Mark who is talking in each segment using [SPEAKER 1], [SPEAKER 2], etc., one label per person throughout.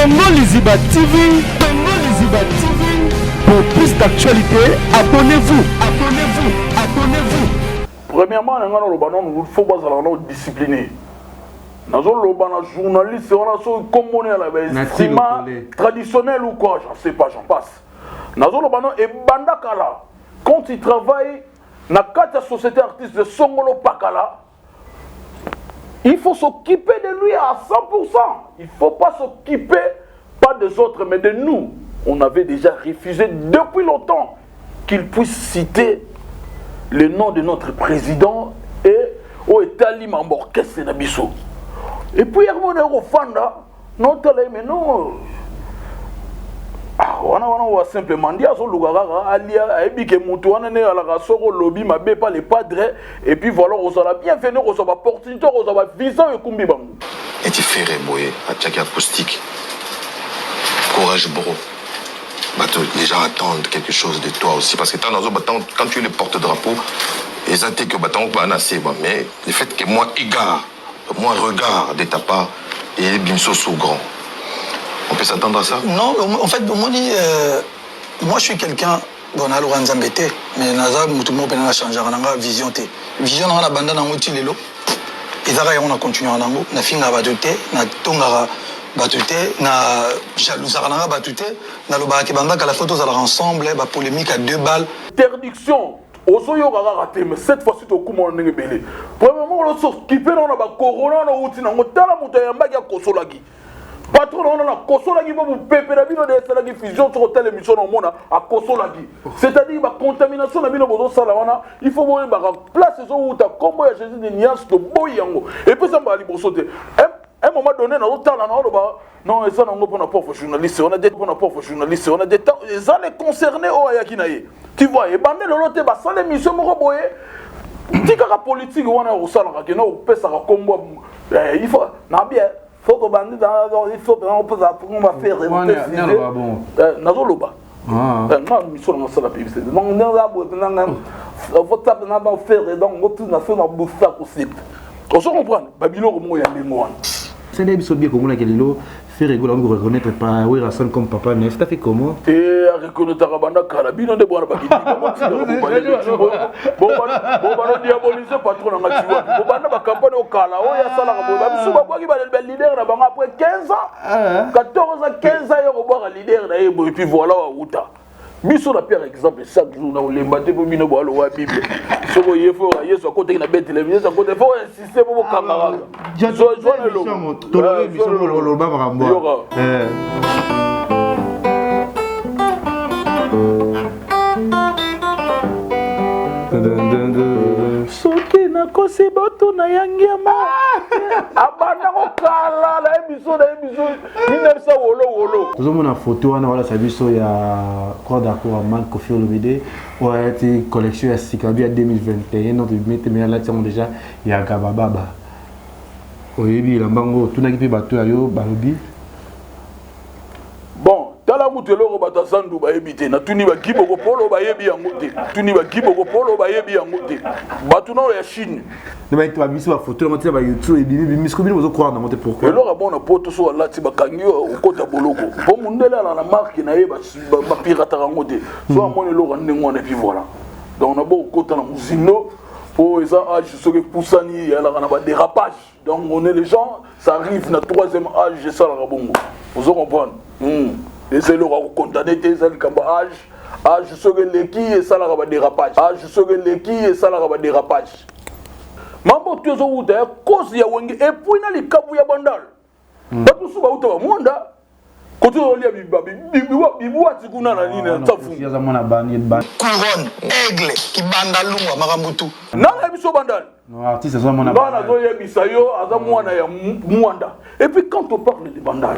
[SPEAKER 1] Congo Liziba TV, Congo Liziba TV. Pour plus d'actualités, abonnez-vous, abonnez-vous, abonnez-vous.
[SPEAKER 2] Premièrement, na nga naloba nanu, faut bazala nano discipliné. Nazoloba na journaliste wana, soki kombo ya ba instrument traditionnel ou quoi, j'en sais pas, j'en passe. Nazoloba no ebanda kala, quand il travaille na kati ya société artiste de songolo pakala, il faut s'occuper de lui à 100%. Il faut pas s'occuper, pas des autres, mais de nous. On avait déjà refusé depuis longtemps qu'il puisse citer le nom de notre président et oyo etali mambo orchestre na biso. Et puis yango na kofanda notala ye, mais non, ah, wana wana wa simplement ndi azoluka kaka alia. Ayebi ke motu wana nde alaka soki olobi mabe pa le padre, et puis voilà, kozala bienvenu, kozwa baopportunité, kozwa bavisa oyo ekumbi bango.
[SPEAKER 3] Neti Ferre boye atiaki acoustique. Courage bro, bato, les gens attendent quelque chose de toi aussi, parce que tant nazo quand tu es le porte-drapeau, eza te que batango baa na se, mais le fait que moi égard, moi regard de ta part et biso sous grand, on peut s'attendre à ça?
[SPEAKER 4] Non, en fait, omoni, moi je suis quelqu'un, bon, naloka Nzambe te, mais naza motu moko mpena nachangeaka nanga vision te. Vision nanga na banda nango ti lelo ezaka yango, na continuaka nango. Nafingaka bato te, natongaka bato te, na jalousaka nanga bato te. Nalobaka ke banda kala, fo tozalaka ensemble. Bapolémique à deux balles.
[SPEAKER 2] Interdiction ozoyoka kaka te, mais cette fois-ci tokuma wana ndenge ebele. Premièrement, olosokipe nao na bacorona wana outi nango. Tala moto ayambaki, akosolaki patron wana, nakosolaki mpo mopepe na bino de esalaki fusion. Soki otala émission na omona akosolaki, c'est-à-dire bacontamination na bino bozosala wana, il faut boyebaka place ezowuta. Nkombo ya Jésus de nuance, toboyi yango. Epesa mbala liboso te. Un moment donné, nazotala, naoloba non, eza nango mpona pauvre journaliste wana de, mpona pauvre journaliste wana de temps eza le concerné oyo ayaki na ye. Tu vois, ebande lelo te, basala émission moko boye. Tikaka politique wana ya kosalaka kena opesaka kombo. Il faut na bien, faut kobandi, il faut mpena opesa kombo affaire. Nazoloba nga mission nanga asala publicité, donc ndenge boye mpena nga faut mpena bafaire, donc otuna so na busa kosika, ozo comprendre babiloko moko ya ndenge wana.
[SPEAKER 5] C'est biso bien komona ke lelo Ferre Gola ko reconnaître par Werrason comme papa, mais ça fait comment?
[SPEAKER 2] Te, areconnaîtraka banda kala. Bino nde bwana bakidibobana diabolise patron nanga. Ti wapi bobanda bacampagne okala oyo asalaka boye? Babisu babwaki baleader na bango après 15 ans, 14 ans, 15 ans, yo kobwaka leader na ye boye. Puis voilà, wauta biso na pierre exemple chaque jour na kolemba te, mpo bino boalowa Bible. Soki oye, fo Yesu akotaki na Bethlem, Yesu akote, fo insiste mpo bokanga kaka. Zwana
[SPEAKER 5] eloko makambo.
[SPEAKER 2] Yoka. Soki nakosi botuna ya ngiama abanda kokala na ye biso na ye biso 1900 wolo wolo.
[SPEAKER 5] Tozomona photo wana walasa biso ya croix d'accord ya man Koffi Olomide oyo alati collection ya sika bi ya 2021. Non, tobimi te, mais alati yango déjà ya gabababa. Oyebi elamba yango, otunaki mpe bato ya yo balobi.
[SPEAKER 2] Bon, tala mutu, eloko bato ya zandu bayebi te, natuni bagiboko polo bayebi yango te, tuni bagiboko polo bayebi yango te, bato nao ya Chine.
[SPEAKER 5] Nde babimisi bafoto yango tina bayoutube, ebimi bimisi ko bino bozocroire nango te, pourquoi?
[SPEAKER 2] Eloko ya bona poto, so alati bakangi yo, okota boloko, mpo mundele ala na marque na ye, bapirataka yango te. So amoni eloko ya ndenge wana, et puis voilà. Donc na bo okota na mozindo, mpo eza age, soki epusani eyalaka na badérapage. Donc on est les gens, ça arrive na troisième âge, esalaka bongo, ozo comprendre. Eza eloko ya kokondane te, eza likambo âge. Âge soki eleki esalaka badérapage, âge soki eleki esalaka badérapage. Mambo tu ezowuta ya cause ya Wenge, et puis na likabu ya Bandal, bato mosusu bauta bamwanda kote olia bibwati kuna na nini na nsafu.
[SPEAKER 5] Aza mwana bani.
[SPEAKER 4] Couronne, aigle, kibanda lungwa, makambo tu.
[SPEAKER 2] Nana biso Bandal.
[SPEAKER 5] Non, artiste aza mwana.
[SPEAKER 2] Nga nazoyebisa yo, aza mwana ya Mwanda. Et puis quand on parle de Bandal,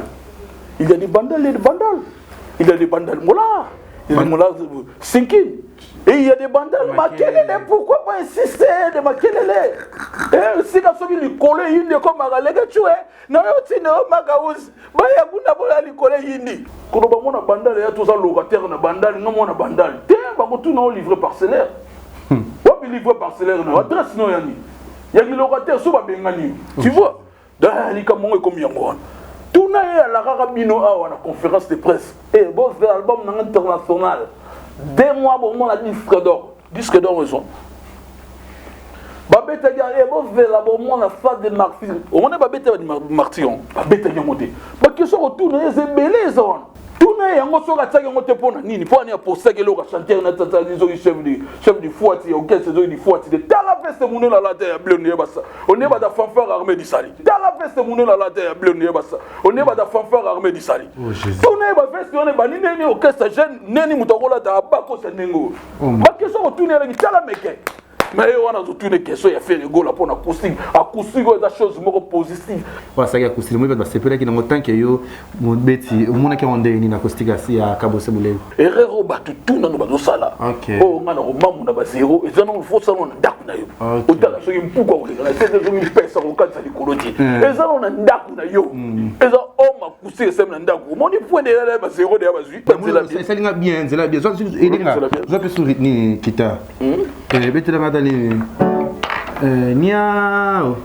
[SPEAKER 2] il y a des Bandal et des Bandal. Il y a des Bandal Molar, il y a des Molar Sinkin et il y a des Bandal Makelele. Pourquoi pas insister de Makelele? Eh, sika soki likolo eyindi, ekomaka leke tue na yo ntina yo makausi baya kuna boya likolo eyindi. Koloba mwana Bandal ya toza locataire na Bandal, nga mwana Bandal te, bakotuna o livre parcellaire. Wapi livre parcellaire na adresse no yani yaki locataire? So babengani yo, tu vois, likambo yango ekomi yango wana. Tuna ye alakaka bino awa na conférence de presse. Eh, bozela album nanga international. 2 mois bomona disque d'or. Disque d'or ezo. Babetaki eh, bozela bomona stade de Martyr. Omona babeta ba Martyr, babetaki yango te. Baquestion kotuna ye eza ebele eza wana. Tuna ye yango soki atiaki yango te mpo na nini, mpo ani apostaki eloko ya chanteur na tata soki chef du fuati ya orchestre soki du fuati te. Tala veste monene alata ya bleu ndeye basa onde bata fanfare armée du salut. Tala veste monene alata ya bleu ndeye basa onde bata fanfare armée du salut. Tuna ye baveste wana ebandi ndeni orchestre jeune ndeni moto akolata abakosa ndenge oyo. Baquestion kotuna eleki tala meke. Mais ye wana azotuna question ya Ferre Gola mpona acoustique. Acoustique oyo eza chose moko positive.
[SPEAKER 5] Oyo asalaki acoustique moi bato basepelaki nango tant que yo mobeti omonaki yango ndenge nini acoustique ya Kabose Bulewu?
[SPEAKER 2] Erreur oyo bato tu nano bazosala, oyo nga na komamu na bazero, eza nano fo osala na ndako na yo. Otala soki mpuku akoleka na se te, soki mpesa kokatisa likolo te, eza nano na ndako na yo. Eza homme acoustique esali na ndako, omoni point de ya bazero deya bazwi nzela bien.
[SPEAKER 5] Esalinga bien, nzela bien. Elinga zwa mpe suri nini kita betelanga ata nini niao.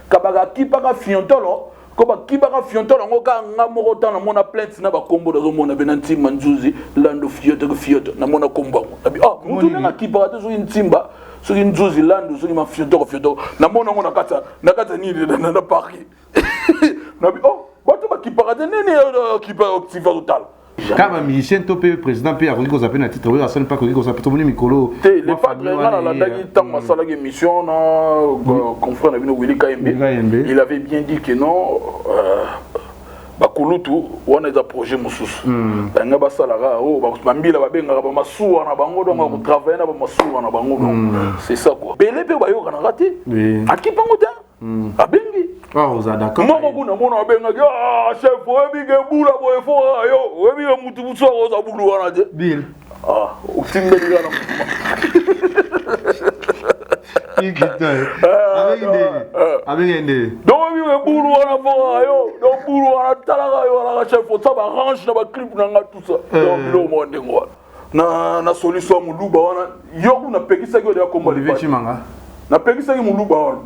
[SPEAKER 2] Kabaka akipaka fiontolo ko bakibaka fiontolo yango kaka nga moko. Ntango namona plainte na bakombo, nazomona mpe na Ntimba, Nzuzi, Lando, Fioto, Fioto, namona kombo yango nabi oh, mutu ndenge akipaka te, soki Ntimba, soki Nzuzi, Lando, soki mafiotoko fiotoko, namona yango na kati ya nini na parquet, nabi oh, bato bakipaka te nini akipa active azotala.
[SPEAKER 5] Kaka bamusicien to mpe président mpe akoki kozwa mpe na titre oyo asali mpe akoki kozwa mpe tomoni mikolo.
[SPEAKER 2] Te, le padre, nga nalandaki ntango asalaki émission na confrère na bino Willy Kayembe. Il avait bien dit que non, bakulutu wana eza projet mosusu balinga basalaka oyo bambila babengaka bamasuwa na bango, donc akotravaille na bamasuwa na bango. Donc c'est ça quoi, bele mpe bayokanaka te, akipango te, abengi moko kuna mona abengaki: "Ah, chef, oyebi ke bula boye fo yo oyebi ke mutu mosusu akoza bulu wana te." Otimbeli kaka na motuma. Donc oyebi ke bulu wana fo yo, donc bulu wana talaka yo wanaka chef otsa barange na baclip na nga, tout ça. Donc biloko moko ndenge wana na solution ya moluba wana, yo kuna napekisaki oyo deya kombo. Napekisaki moluba wana.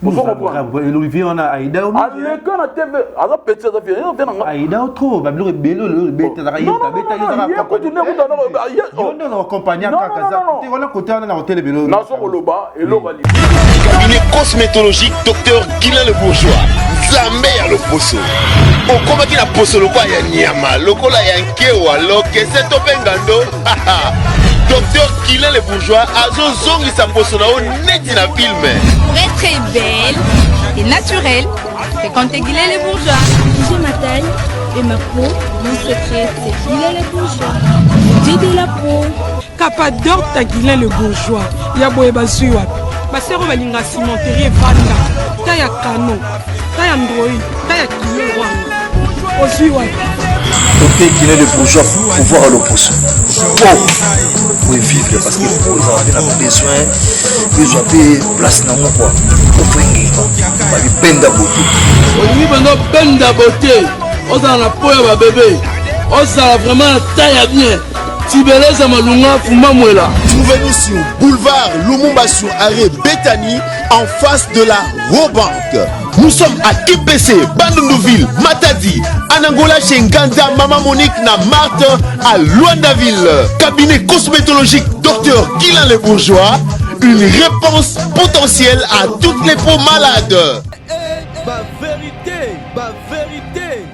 [SPEAKER 5] Olivier wana aida.
[SPEAKER 2] Aleka na TV, aza petit, aza vie vie nanga.
[SPEAKER 5] Aida trop babiloko ebele oyo ebetaka ye yo nde oza kaka te wana kote wana na kotelebelo.
[SPEAKER 2] Nazo koloba eloko ali.
[SPEAKER 6] Cabinet cosmétologique Docteur Guilain le Bourgeois, Nzambe ya loposo. Okomaki na poso lokola ya nyama, lokola ya nkewa, lokese to mpe ngando, Docteur Guilain le Bourgeois azozongisa poso na yo neti na film.
[SPEAKER 7] Pour être belle et naturelle, fréquentez Guilain le Bourgeois.
[SPEAKER 8] J'ai ma taille et ma peau, mon secret, c'est Guilain le Bourgeois. Beauté de la peau.
[SPEAKER 9] Capador ta Guilain le Bourgeois ya boye bazwi wapi? Basero balinga cimenterie evanda ta ya kano ta ya ndroi ta ya kilo wana ozwi wapi?
[SPEAKER 10] Docteur Guilain le Bourgeois, pouvoir à l'opposition. Po vivre parce que po ezala mpe na besoin ezwa mpe place nango kua ofengenga babibenda bote.
[SPEAKER 11] Olingi mpenza obenda bote, ozala na po ya babebe, ozala vraiment na taille ya bien, tibeleza malunga fumba mwela.
[SPEAKER 6] Trouvez-nous sur boulevard Lumumba sur arrêt Bethany en face de la Rawbank. Nous sommes à KPC, Bandunduville, Matadi, Anangola chez Nganda, Maman Monique na Marthe à Luandaville. Cabinet cosmétologique Docteur Guilain le Bourgeois, une réponse potentielle à toutes les peaux malades.
[SPEAKER 11] Ba vérité, ba vérité.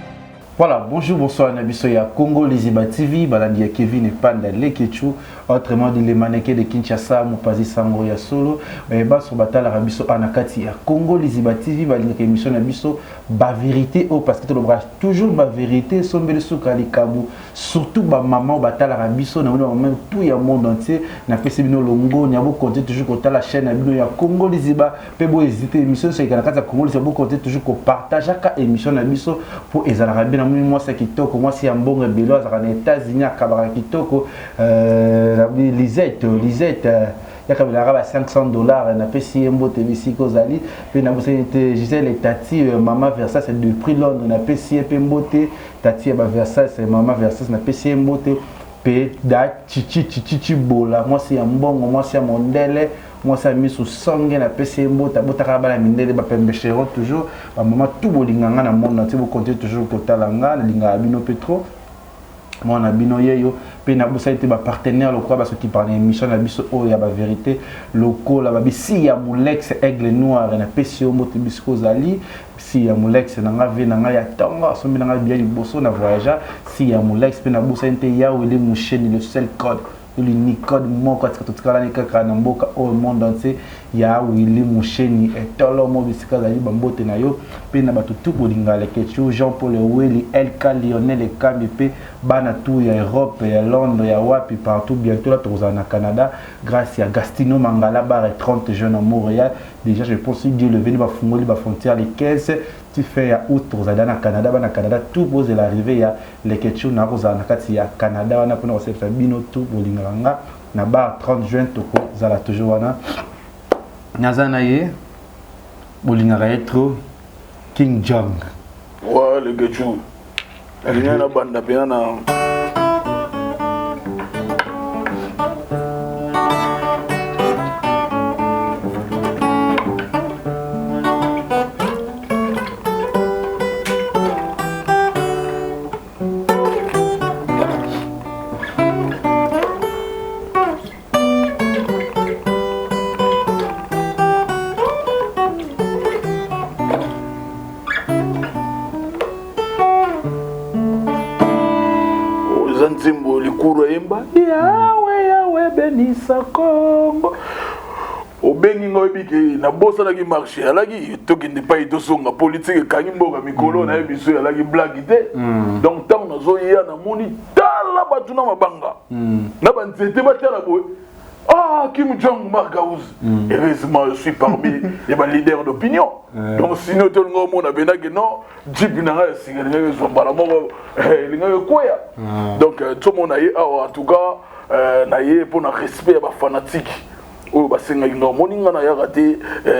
[SPEAKER 5] Voilà, bonjour, bonsoir, na biso ya Congo Liziba TV, balandi ya Kevin Panda Lekechu, autrement dit les mannequins de Kinshasa, Mopazi Sango ya solo, eh, baso batala biso ana kati ya Congo Liziba TV, balingaka émission na biso ba vérité oh, parce que tolobaka toujours ba vérité, sombele suka likabu, surtout ba maman batalaka biso na bino même tout ya monde entier. Napesi bino longo nya, bo compter toujours kotala chaîne na bino ya Congo Liziba mpe bo hésiter émission nyonso ekala kati ya Congo Liziba, bo compter toujours kopartageaka émission na biso mpo ezalaka bien. Namoni mwasi ya kitoko, mwasi ya mbongo ebele, azalaka na États-Unis, akabaka kitoko, Lisette, Lisette yakabelaka ba 500 $. Napesi ye mbote bisika ozali. Mpe nabosani te Gisele Tati, mama Versace depuis Londres, napesi ye mpe mbote. Tati ya baversace, mama Versace, napesi ye mbote. Mpe da Chichi Chichichi Bola, mwasi ya mbongo, mwasi ya mondele. Mwasi ya misu songe na pesi ye mbote abotaka bana mindele ba pembe chero toujours ba mama tout bolinga nga na monde entier bo continuer toujours kotala nga nalingaka bino pe trop mwana bino yeyo pe nabosani te ba partenaire lokola basokipaka na émission na biso oyo ya ba vérité lokola babisi ya mulex aigle noir napesi yo mbote bisika ozali si ya mulex na nga vie na nga ya ntongo asombi na nga biya liboso na voyagea si ya mulex mpe nabosani te yaweli musheni le seul code L'unique code moko atika totikalani kaka na mboka oyo monde entier ya Willy Musheni etolo mo bisika azali bambote na yo mpe na bato tu bolinga Leketchou Jean Paul Eweli LK Lionel Ekambi mpe bana tu ya Europe ya Londres ya wapi partout bientôt là tokozala na Canada grâce ya Gastino Mangala bar 30 jeunes à Montréal déjà je pense si Dieu le veut bafungoli ba frontières les 15 ti fin ya août tokozala na Canada bana Canada tout bozela arrivée ya Leketchou nakozala na kati ya Canada wana mpona kosepelisa bino tout bolingaka nga na bar 30 juin tokozala toujours wana naza na ye bolingaka ye trop King Jong
[SPEAKER 2] ouais Leketchou nalingai nabanda mpena na eza nzembo likuru ayemba yawe yawe benisa kongo obengi nga oyebi ke nabosanaki marché alaki tokende epai tozonga politike ekangi mboka mikolo mm. nayebi so alaki blage te mm. donc ntango nazoya namoni tala bato na mabanga mm. na banzete batala boye ah Kim Jong Marc House mm. heureusement je suis parmi les leaders d'opinion yeah. donc sinon tolinga omona bendaki non jeep na ngai ya sika elingaki ezwa mbala moko eh, elingaki ekweya ah. donc eh, tomona ye awa en tout cas eh, na ye mpo na respect ya bafanatike oyo basengaki nga omoni nga nayaka te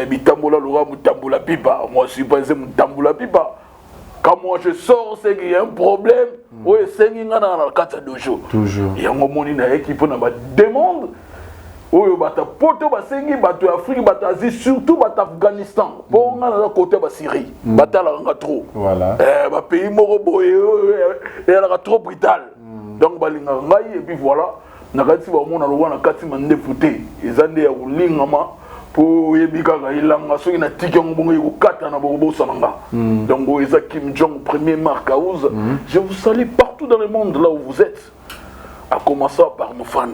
[SPEAKER 2] bitambola loka motambola pipa moi suis pas motambola pipa quand moi je sors c'est qu'il y a un problème mm. oyo esengi nga na kati ya dojo yango omoni nayaki mpo na bademande oyo bato ya poto basengi bato ya afrique bato ya asie surtout bato ya afghanistan mpo mm. nga naza kote ya basyrie mm. batalaka nga trop eh, bapays moko boye oyo eyalaka trop brutal mm. donc balingaka ngai epuis voilà nakatisi bamona lokola nakati mandefu te eza nde ya kolingama mpo oyebi kaka elanga soki natiki yango bongo ekokatana bokobosana nga donc oyo eza kim jong premier mark house je vous salue partout dans le monde là où vous êtes à commencer par nos fans.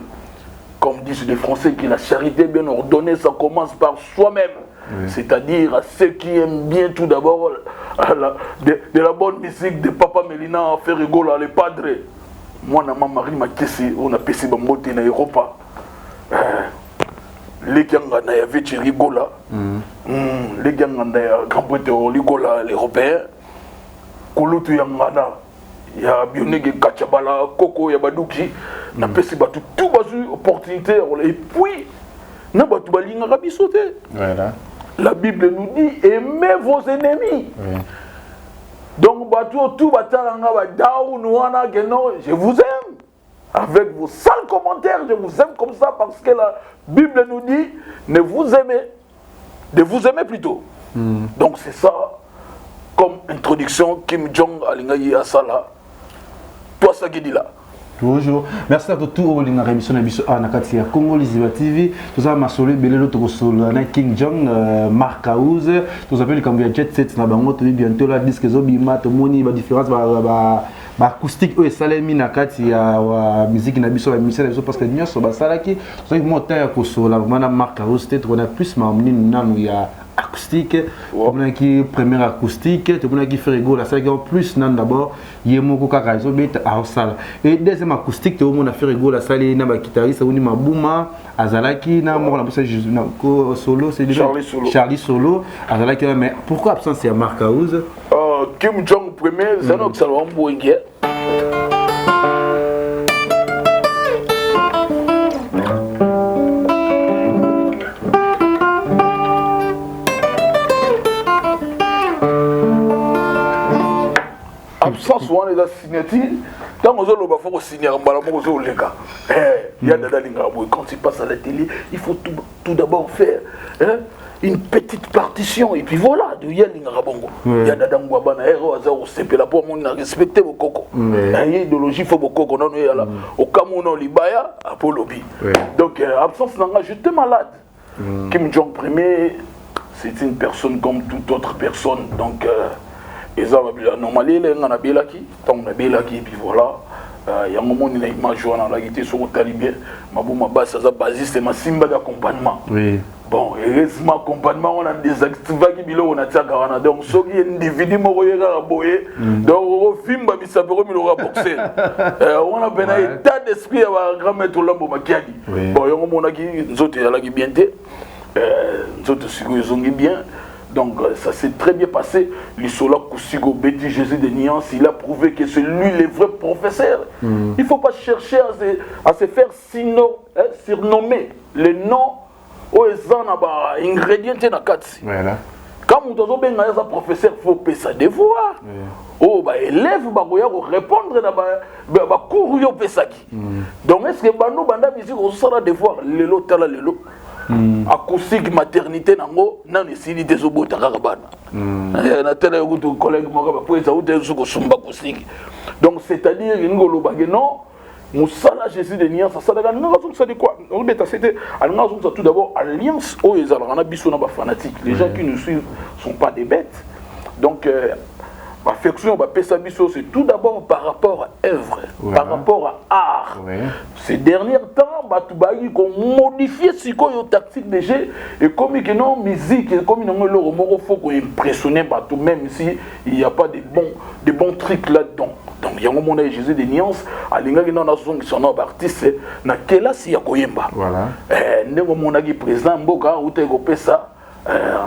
[SPEAKER 2] Comme disent les Français, que la charité bien ordonnée, ça commence par soi-même. Oui. C'est-à-dire à ceux qui aiment bien tout d'abord de, de, la bonne musique de Papa Melina, Ferrigola, les Padres. Moi, ma Marie Makessi, on a PC Bambote na Europa. Euh, leki ya nganda ya Vecchi Rigola. Mm. Mm, leki ya nganda ya Grand Prêtre Rigola, l'Européen. Kulutu ya nganda. ya bionege kachabala koko ya baduki mm. napesi bato tout bazwi opportunité ya kola et puis na bato balingaka biso te
[SPEAKER 5] voilà.
[SPEAKER 2] la bible nous dit aimez vos ennemis oui. donc bato oyo tout batala nga badown wana ke non je vous aime avec vos sales commentaires je vous aime comme ça parce que la bible nous dit ne vous aimez de vous aimer plutôt mm. donc c'est ça comme introduction Kim Jong alingaki asala toi ça qui dit là
[SPEAKER 5] toujours merci à tout oyo olingaka émission na biso awa na kati ya congo liziba tv toza masolo ebele lo tokosolola na king jong euh, mark house toza mpe likambo ya jet set na bango toyebi bientôt la disque ezobima tomoni badifférence ba, ba, ba acoustique oyo esalemi na kati ya musique na biso ba musicien na biso parce que nyonso basalaki tozalaki mwa temps ya kosolola vraiment na Marc House te tokona plus makambo nini nanu ya acoustique tomonaki première acoustique tomonaki Ferre Gola asalaki en plus nanu d'abord ye moko kaka ezobeta aosala et deuxième acoustique toomona Ferre Gola asali na ba guitariste awuni mabuma azalaki na moko na biso solo c'est Charlie Solo azalaki wana mais pourquoi absence ya Marc House
[SPEAKER 2] euh, Kim Jong premier zana okisala wa mbwenge absence wana eza signature. Ntango ozoloba, fo kosignaka mbala moko, ozoleka. Eh, ya Dada alingaka boye. Quand il passe à la télé, il faut tout d'abord faire, hein, une petite partition et puis voilà. Ye alingaka bongo. Ya Dada Ngwaba na ere oyo aza kosepela mpo amoni na respecte bokoko. Ye idéologie, fo bokoko nano eyala okamona libaya apo olobi. Donc absence na nga, j'étais malade. Kim Jong Premier, c'est une personne comme toute autre personne. Donc eza anomalie elenga nabelaki. Ntango nabelaki, et puis voilà, yango moni na image wana alaki te. Soki otali bien, Mabuma Basi aza basiste, masimbaki accompagnement. Bon, heureusement accompagnement wana désactivaki biloko natiaka wana. Donc soki individu moko ye kaka boye, donc okofimba misapi ekomi lokola boxer wana mpena état d'esprit ya bagrand maître Olambo Makiadi. Bon, yango monaki nzoto ezalaki bien te. Nzoto sikoyo ezongi bien. Donc ça s'est très bien passé. Lisolo Kousigo Betty, Jésus de Nuance, il a prouvé que c'est lui le vrai professeur. Il ne faut pas chercher à se faire sino, hein, surnommer le nom oyo eza na ba ingrédient te na kati. Quand moto azobenga ye aza professeur, faut opesa devoir oyo baélève bakoya korépondre na bacours oyo opesaki. Donc est ce que bando banda musique ozosala devoir? Lelo, tala lelo, acoustique maternité nango nano esili te, ezobota kaka bana. Natala yo kutu collègue moko bapo eza uta ezosu kosumba acoustique. Donc c'est-à-dire elingi olobake non, mosala Jésus de Nuance asalaka, alingaka azongisa de quoi obeta se te. Alingaka azongisa tout d'abord alliance oyo ezalaka na biso na bafanatique. Les gens qui nous suivent sont pas des bêtes. Donc baffection bapesa biso, c'est tout d'abord par rapport à œuvre, par rapport à art. Ces derniers temps, bato bayaki komodifie sikoyo tactique de jeu. Ekomi ke non, musique ekomi nango eloko moko faut koimpressionner bato, même si il y a pas de bons trucs là-dedans. Donc yango mona Jésus de Nuance alingaki nano azongisa na baartiste na kelasi ya koyemba. Ndenge omonaki président mboka utaki kopesa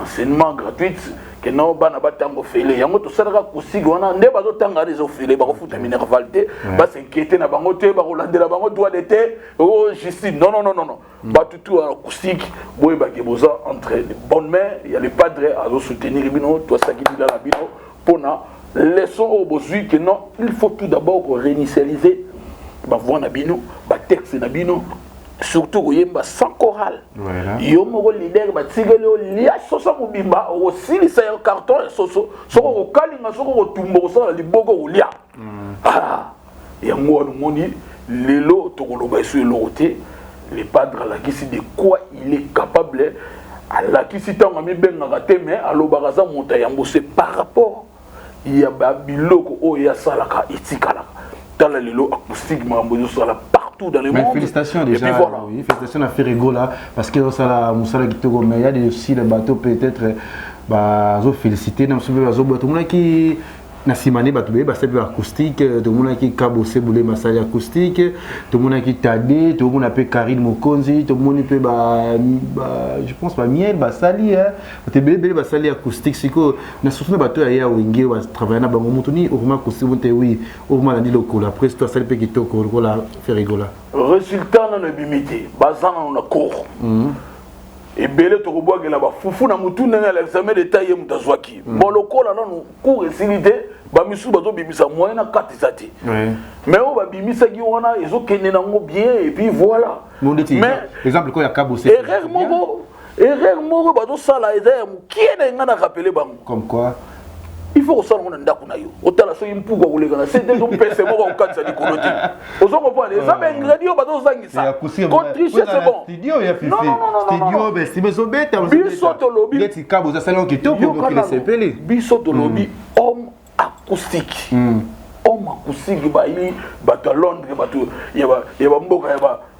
[SPEAKER 2] enseignement gratuite ke no bana batanga ofele, yango tosalaka kusiki wana nde bazotanga wana eza ofele, bakofuta minerval te, bas'inquiéter na bango te, bakolandela bango droit de te o justice. Non, non, non, non, non. Bato tu wana kusiki, boyebake boza entre de bonnes mains ya le padre azosoutenir bino. Twasaki bila na bino mpona leçon oyo bozwi ke non, il faut tout d'abord koréinitialiser bavoix na bino, batexte na bino, surtout koyemba sans chorale. Yo moko leader, batikeli yo lia soso mobimba, okosilisa yo carton ya soso. Soki okokalinga, soki okotumba, okosala liboko, okolia. Ah, yango wana omoni lelo tokoloba esu eloko te. Le padre alakisi de quoi il est capable. Alakisi ntango amibengaka te, mais alobaka aza moto ya yambo. C'est par rapport ya babiloko oyo asalaka etikalaka. Tala lelo acoustique, makambo ezosala partout dans le
[SPEAKER 5] Mais
[SPEAKER 2] monde.
[SPEAKER 5] félicitations
[SPEAKER 2] Et
[SPEAKER 5] déjà,
[SPEAKER 2] puis voilà.
[SPEAKER 5] Oui, félicitations à Ferre Gola, parce que ça, mosala kitoko, mais il y a des aussi les bateaux peut-être, bah, zo féliciter, na musubi bazo bato monaki na nsima nde bato baye basali mpe acoustique. Tomonaki Kabose Bule masali acoustique, tomonaki Tade, tomona mpe Karine Mokonzi, tomoni mpe je pense bamiel basali bato ebele ebele basali acoustique. Sikoyo na surtout na bato ya ye ya Wenge batravaille na bango, moto nini okoma acoustique te? Oui, okoma alandi lokolo après to asali mpe kitoko lokola Ferre Gola?
[SPEAKER 2] Résultat nano ebimi te, baza nano na cours. Ebele tokobwakela bafufu na motu ndenge ya examen d'état ye moto azwaki. Bon, lokola nanu cours esili te, bamisusu bazobimisa moyen na kati eza te, mais oyo babimisaki wana ezokende nango bien et puis voilà.
[SPEAKER 5] Mais exemple ko ya Kabose?
[SPEAKER 2] Erreur moko bazosala eza ya mokie na nga na rappeler bango.
[SPEAKER 5] Comme quoi?
[SPEAKER 2] Il faut kosala ngo na ndako na yo. Otala soki mpuku akoleka na se te, topese moko akokatisa likolo te. Ozo comprendre? Eza baingrédient oyo bazozangisa. Kotriche, c'est bon. Biso tolobi, biso tolobi homme acoustique, homme acoustique. Bayi bato ya Londres, bato ya bamboka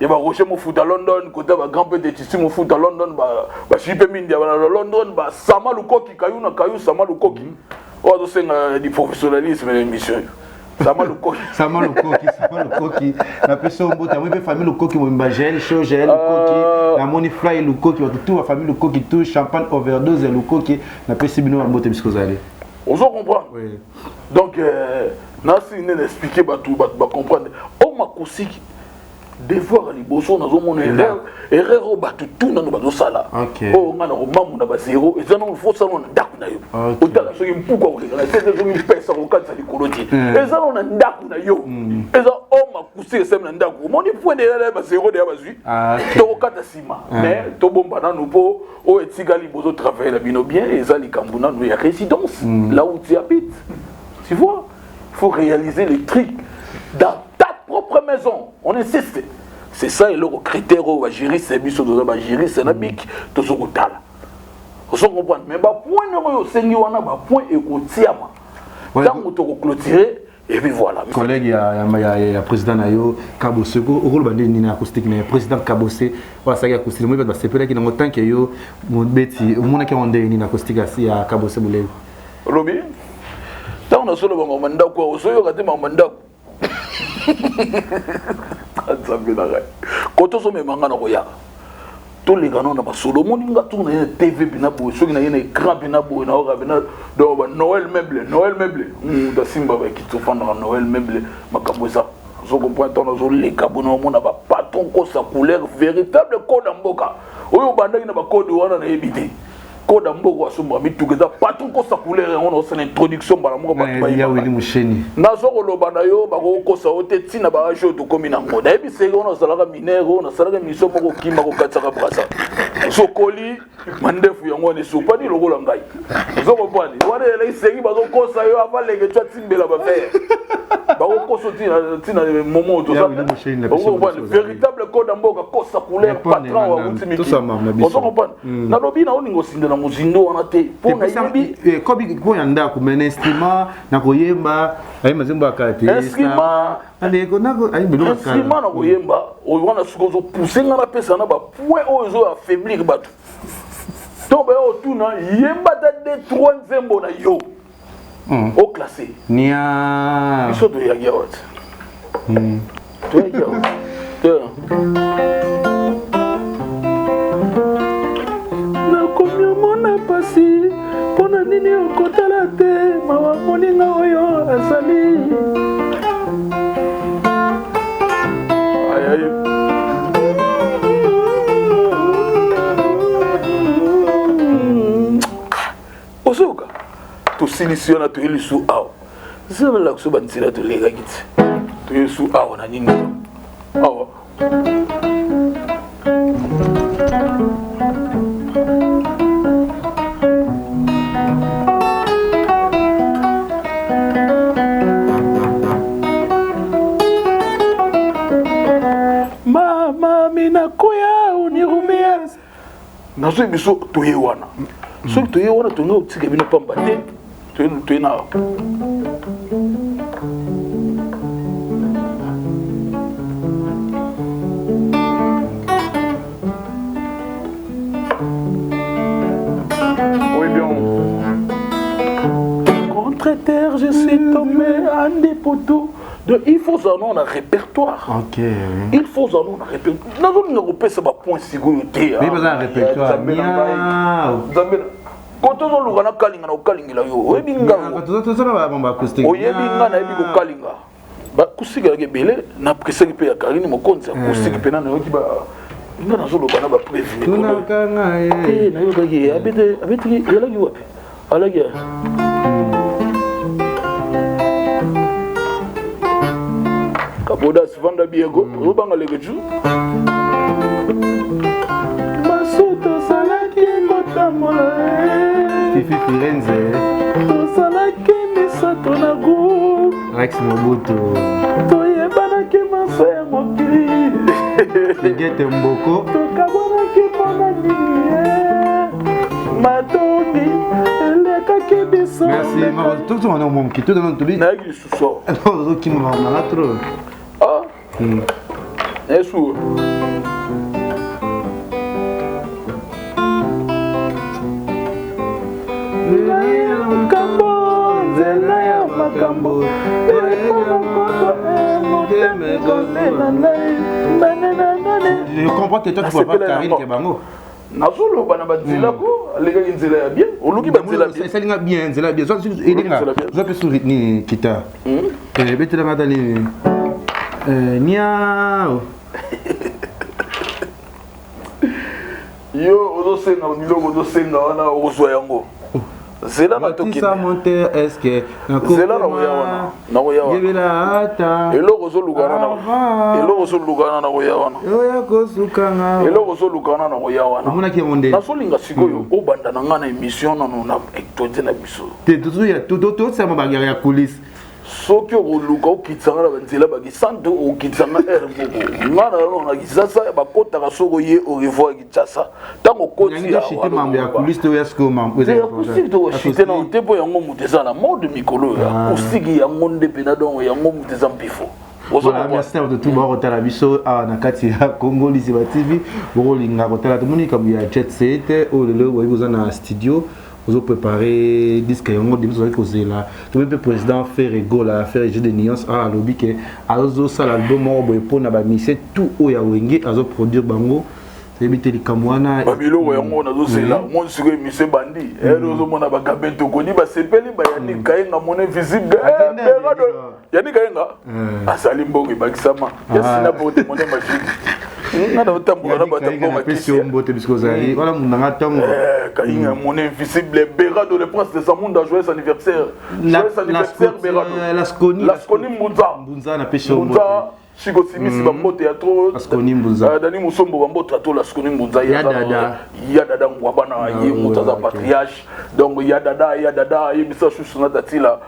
[SPEAKER 2] ya baroger Mofuta London, kota bagrand pete Tisi Mofuta London, bashipe mindi ya bana London, basama Lukoki kayu na kayu. Sama Lukoki oyo azosenga du professionnalisme na émission oyo. Sama Lukoki.
[SPEAKER 5] Sama Lukoki, Sama Lukoki, napesi yo mbote. Amoi mpe famille Lukoki mobimba, Jael Show, Jael Lukoki, namoni Fly Lukoki, bato tu bafamille Lukoki, tu champagne overdose ya Lukoki, napesi bino bambote bisiko ozali.
[SPEAKER 2] Ozo comprendre?
[SPEAKER 5] Oui.
[SPEAKER 2] Donc nasi nde na expliquer bato, bato bacomprendre. Homme acoustique. Devoir ya liboso nazomona erreur, erreur oyo bato tu nano bazosala. Oyo ngai nakomamu na bazero eza nano fo osala na ndako na yo. Otala soki mpuku akoleka na se te, soki mpesa akokatisa likolo te. Eza nano na ndako na yo. Eza homme acoustique esali na ndako. Omoni point deja ya bazero deja bazwi. Tokokata nsima. Mais tobomba nano mpo oyo etikali bozo travailler na bino bien, eza likambo nano ya résidence là où tu habites. Tu vois? Il faut réaliser les trucs dans ta propre maison. On insiste. C'est ça eloko critère oyo bajuriste biso toza bajuriste na bik tozo kotala. Ozo comprendre? Mais ba point ndenge oyo osengi wana, ba point ekotiama ntango tokoclôturer et puis voilà.
[SPEAKER 5] Collègue ya président na yo Kabose, okoloba nde nini na acoustique na ye président Kabose oyo asalaki acoustique moi bato basepelaki nango tant que yo mobeti omonaki yango ndenge nini acoustique ya Kabose Boleyo?
[SPEAKER 2] Olobi ntango nazoloba mama ndako awa, ozoyoka te mama ndako. Nzambe na ngai, koto ozomema nga na koyaka toleka nano na basolo. Omoni nga tour na ye na TV mpena boye, soki na ye na écran mpena boye, nayoka mpena donc ba Noël Meuble, Noël Meuble, moto asimba bakiti ofandaka Noël Meuble, makambo eza ozo comprendre. Ntango nazoleka boye, naomona bapatron kosa couleur véritable code ya mboka oyo obandaki na bacode wana, nayebi te code ya mboka asombaka mituka eza patron kosa couleur yango. Naosala introduction mbala moko, bato
[SPEAKER 5] ya
[SPEAKER 2] bayebaka.
[SPEAKER 5] Willy Musheni.
[SPEAKER 2] Nazo koloba na yo, bakokosa yo te. Ntina baage oyo tokomi nango, nayebi seke wana ozalaka minere oyo nasalaka émission moko okima kokatisaka brasa sokoli mandefu yango wana esopani lokola ngai. Ozo comprendre? Wana elaki seki bazokosa yo avaleke tu atimbela bafere bakokosa ntina momo oyo
[SPEAKER 5] Ya Willy Musheni na biso
[SPEAKER 2] toza
[SPEAKER 5] biso ozali.
[SPEAKER 2] Véritable code ya mboka kosa couleur
[SPEAKER 5] Répondre
[SPEAKER 2] patron
[SPEAKER 5] na-
[SPEAKER 2] awuti miki.
[SPEAKER 5] tosama na biso.
[SPEAKER 2] Ozo comprendre? Nalobi na olinga osinda na mozindo wana te mpo nayebi
[SPEAKER 5] Kobi mpo ya ndako, mais na instrument na koyemba ayemba nzembo ya kala te.
[SPEAKER 2] Instrument
[SPEAKER 5] Andeko nako ayi biloko ya kala.
[SPEAKER 2] Instrument na koyemba oyo wana soki ozopousse nga napesa na bapoint oyo ezo affaiblir bato to baya otuna yemba ata de trois nzembo na yo oclasse.
[SPEAKER 5] Nia.
[SPEAKER 2] Biso toyaki awa te, toyaki awa te. Nakomi omona pasi mpona nini okotala te mawa moninga oyo azali. Aïe, aïe. Ozoyoka tosilisi wana, toye lisu awa, zebelaka so banzela tolekaki ti toye su awa na nini awa. Mama minakoya unirumia nazoyi biso toye wana. Soki toye wana, tolingi kotika bino pamba te. Toye na Oui, bien. Contre terre, je suis tombé, Andy Poutou. Donc, il faut en avoir un répertoire. Il faut en avoir un répertoire. Nazolinga kopesa bapoint sikoyo te.
[SPEAKER 5] Mais baza na répertoire.
[SPEAKER 2] Nzambe na ngai.
[SPEAKER 5] Miau.
[SPEAKER 2] Nzambe koto ozoluka nakalinga na kokalingela yo, oyebi nga.
[SPEAKER 5] Tozala bamamba acoustique.
[SPEAKER 2] Oyebi nga nayebi kokalinga bakusiki yaki ebele na presaki mpe ya Karine Mokonzi acoustique mpe nano nayoki nga nazoloba na bapreuve.
[SPEAKER 5] Tunaka ngai.
[SPEAKER 2] Te, nayokaki abetaki elaki wapi alaki Kabodas vanda biego ozobanga leke ju maso tosalaki kotambola.
[SPEAKER 5] Fifi Firenze.
[SPEAKER 2] Tosalaki misato na groupe.
[SPEAKER 5] Rex Mobutu.
[SPEAKER 2] Toyebanaki maso ya mokili.
[SPEAKER 5] Igete Mboko.
[SPEAKER 2] Tokabwanaki mpona nini ye? Matongi elekaki biso.
[SPEAKER 5] Merci. Tozonga na moki tozonga tobi.
[SPEAKER 2] Nayaki lisusu.
[SPEAKER 5] Ozokima nanga trop.
[SPEAKER 2] Ah, esu makambo nzela ya makambo motema ekolela ngai.
[SPEAKER 5] Je comprends que toi tu vois pas Karine ke bango.
[SPEAKER 2] Nazoloba na banzela ko alekaki nzela ya bien, oluki banzela bien.
[SPEAKER 5] Esalinga bien nzela bien. Zwa elinga zwa mpe suri nini kita. Betelanga ata nini. Niao.
[SPEAKER 2] Yo ozosenga biloko ozosenga wana okozwa yango. Zela na tokende.
[SPEAKER 5] Est-ce que
[SPEAKER 2] Zela na koya wana. Na koya wana.
[SPEAKER 5] Yebela ata.
[SPEAKER 2] Eloko ozoluka wana. Eloko ozoluka wana na koya wana.
[SPEAKER 5] Oya kosuka nga.
[SPEAKER 2] Eloko ozoluka wana na koya wana.
[SPEAKER 5] Omonaki yango nde.
[SPEAKER 2] Nazolinga sikoyo obanda na nga na émission nano na actualité na biso.
[SPEAKER 5] Te tozoya totisama bagere ya coulisse.
[SPEAKER 2] Soki okoluka okitisa nga na banzela bakisantu okitisa nga heure moko nga na nano na Kinshasa bakotaka soki oye au revoir Kinshasa ntango okoti acoustique tokoshite nano te mpo yango moto eza na mode mikolo oyo acoustique yango nde mpena donc yango moto eza mpifo.
[SPEAKER 5] Voilà, merci na bato tu bakotala biso awa na kati ya Congo Liziba TV. Bokolinga kotala, tomoni likambo ya Jet Set oyo lelo boyebi oza na studio ozo préparer disque yango biso tozali kozela. Toyebi mpe président Ferre Gola, Ferre G de Nuance, awa alobi ke azosala album moko boye mpona bamusicien tout oyo ya Wenge azoproduire bango. Toyebi te likambo wana.
[SPEAKER 2] Babiloko yango nazozela omoni sikoyo emission ebandi ere ozomona bagabe tokoni basepeli bayani kayenga mone visible yani kayenga azali mbongo ebakisama ya sina bote mone magique nga na otambola na bato mbongo
[SPEAKER 5] apesi yo mbote bisiko ozali wana mundanga ntongo.
[SPEAKER 2] Kayenga mone invisible, Berado le prince de Zamunda, joyeux anniversaire, joyeux anniversaire Berado.
[SPEAKER 5] Lasconi.
[SPEAKER 2] Lasconi Mbunza.
[SPEAKER 5] Mbunza, napesi yo mbote.
[SPEAKER 2] Siko simisi bambote ya trop.
[SPEAKER 5] Lasconi Mbunza.
[SPEAKER 2] Dani Musombo, bambote ya trop. Lasconi Mbunza.
[SPEAKER 5] Ya dada.
[SPEAKER 2] Ya dada ngwabana ye moto aza patriarche donc ya dada, ya dada ayebisa susu na tatila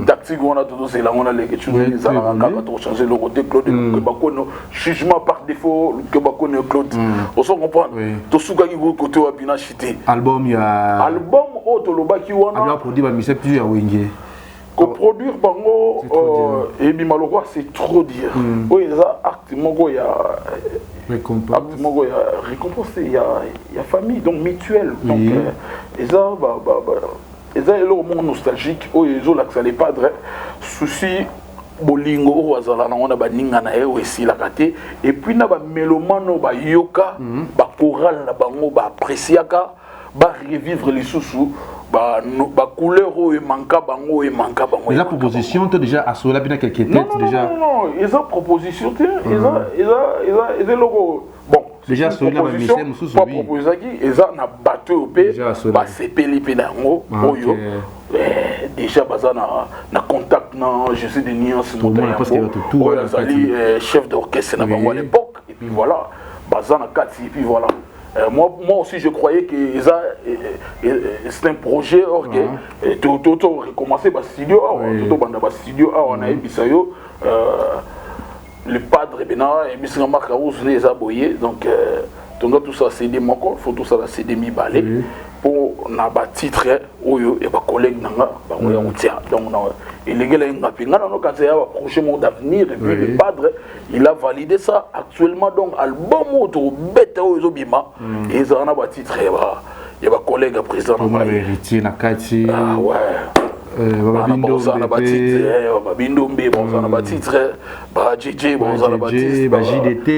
[SPEAKER 2] tactique wana tozozela yango na leke tunu ezalaka kaka tokochange eloko te. Claude Lukebakono, jugement par défaut. Lukebakono Claude, ozo comprendre tosukaki kote wapi na chite?
[SPEAKER 5] Album ya
[SPEAKER 2] Album oyo tolobaki wana.
[SPEAKER 5] Produit bamusicien toujours ya Wenge.
[SPEAKER 2] Koproduire bango ebima lokwa, c'est trop dire. Oyo eza acte moko ya acte moko ya récompense ya famille, donc mutuelle. Donc eza eza eloko moko nostalgique oyo ezolakisa le padre souci bolingo oyo azala nango na baninga na ye oyo esilaka te, et puis na bamélomane oyo bayoka bachorale na bango baappréciaka, barevivre lisusu bacouleur oyo emanka bango, oyo emanka bango.
[SPEAKER 5] Eza proposition to déjà asola bina quelque tête déjà?
[SPEAKER 2] Non, non, eza proposition te, eza eloko bon.
[SPEAKER 5] Déjà asola bamusicien mosusu.
[SPEAKER 2] Proposaki eza na bato oyo mpe basepeli mpe na yango oyo déjà baza na contact na Jésus de Nuance, moto yango oyo azali chef d'orchestre na bango à l'époque, et puis voilà, baza na kati, et puis voilà. Moi aussi, je croyais que ça, c'est un projet, or que tout tout recommencer ba studio, tout banda ba studio, on a bisayo le padre bena et bisinga Marc House les aboyé. Donc tonga tout ça CD moko, faut tout ça la CD mi balé pour na ba titre oyo ya ba collègue nanga bango ya kotia. Donc na elengela nga mpe nga nano kanisa ya ba projet moko d'avenir, et puis le padre, il a validé ça actuellement. Donc album oyo tokobeta oyo ezobima ezala na batitre ya bacollègue ya président
[SPEAKER 5] na ngai, héritier na kati.
[SPEAKER 2] Ah ouais, bazala na batitre, babindombe bazala na batitre, ba JJ bazala na batitre,
[SPEAKER 5] ba JDT.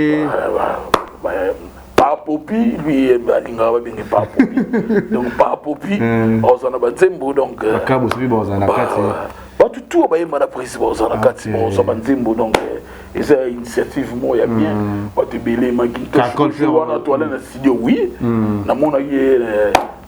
[SPEAKER 2] Papopi, lui alingaka babenge Papopi, donc Papopi bazala na banzembo donc.
[SPEAKER 5] Bakabo soki bazala na kati.
[SPEAKER 2] Bato tu bayemba na prési bazala na kati, bazwa banzembo. Donc eza initiative moko ya bien. Bato ebele maki wana toale na studio, oui, namonaki ye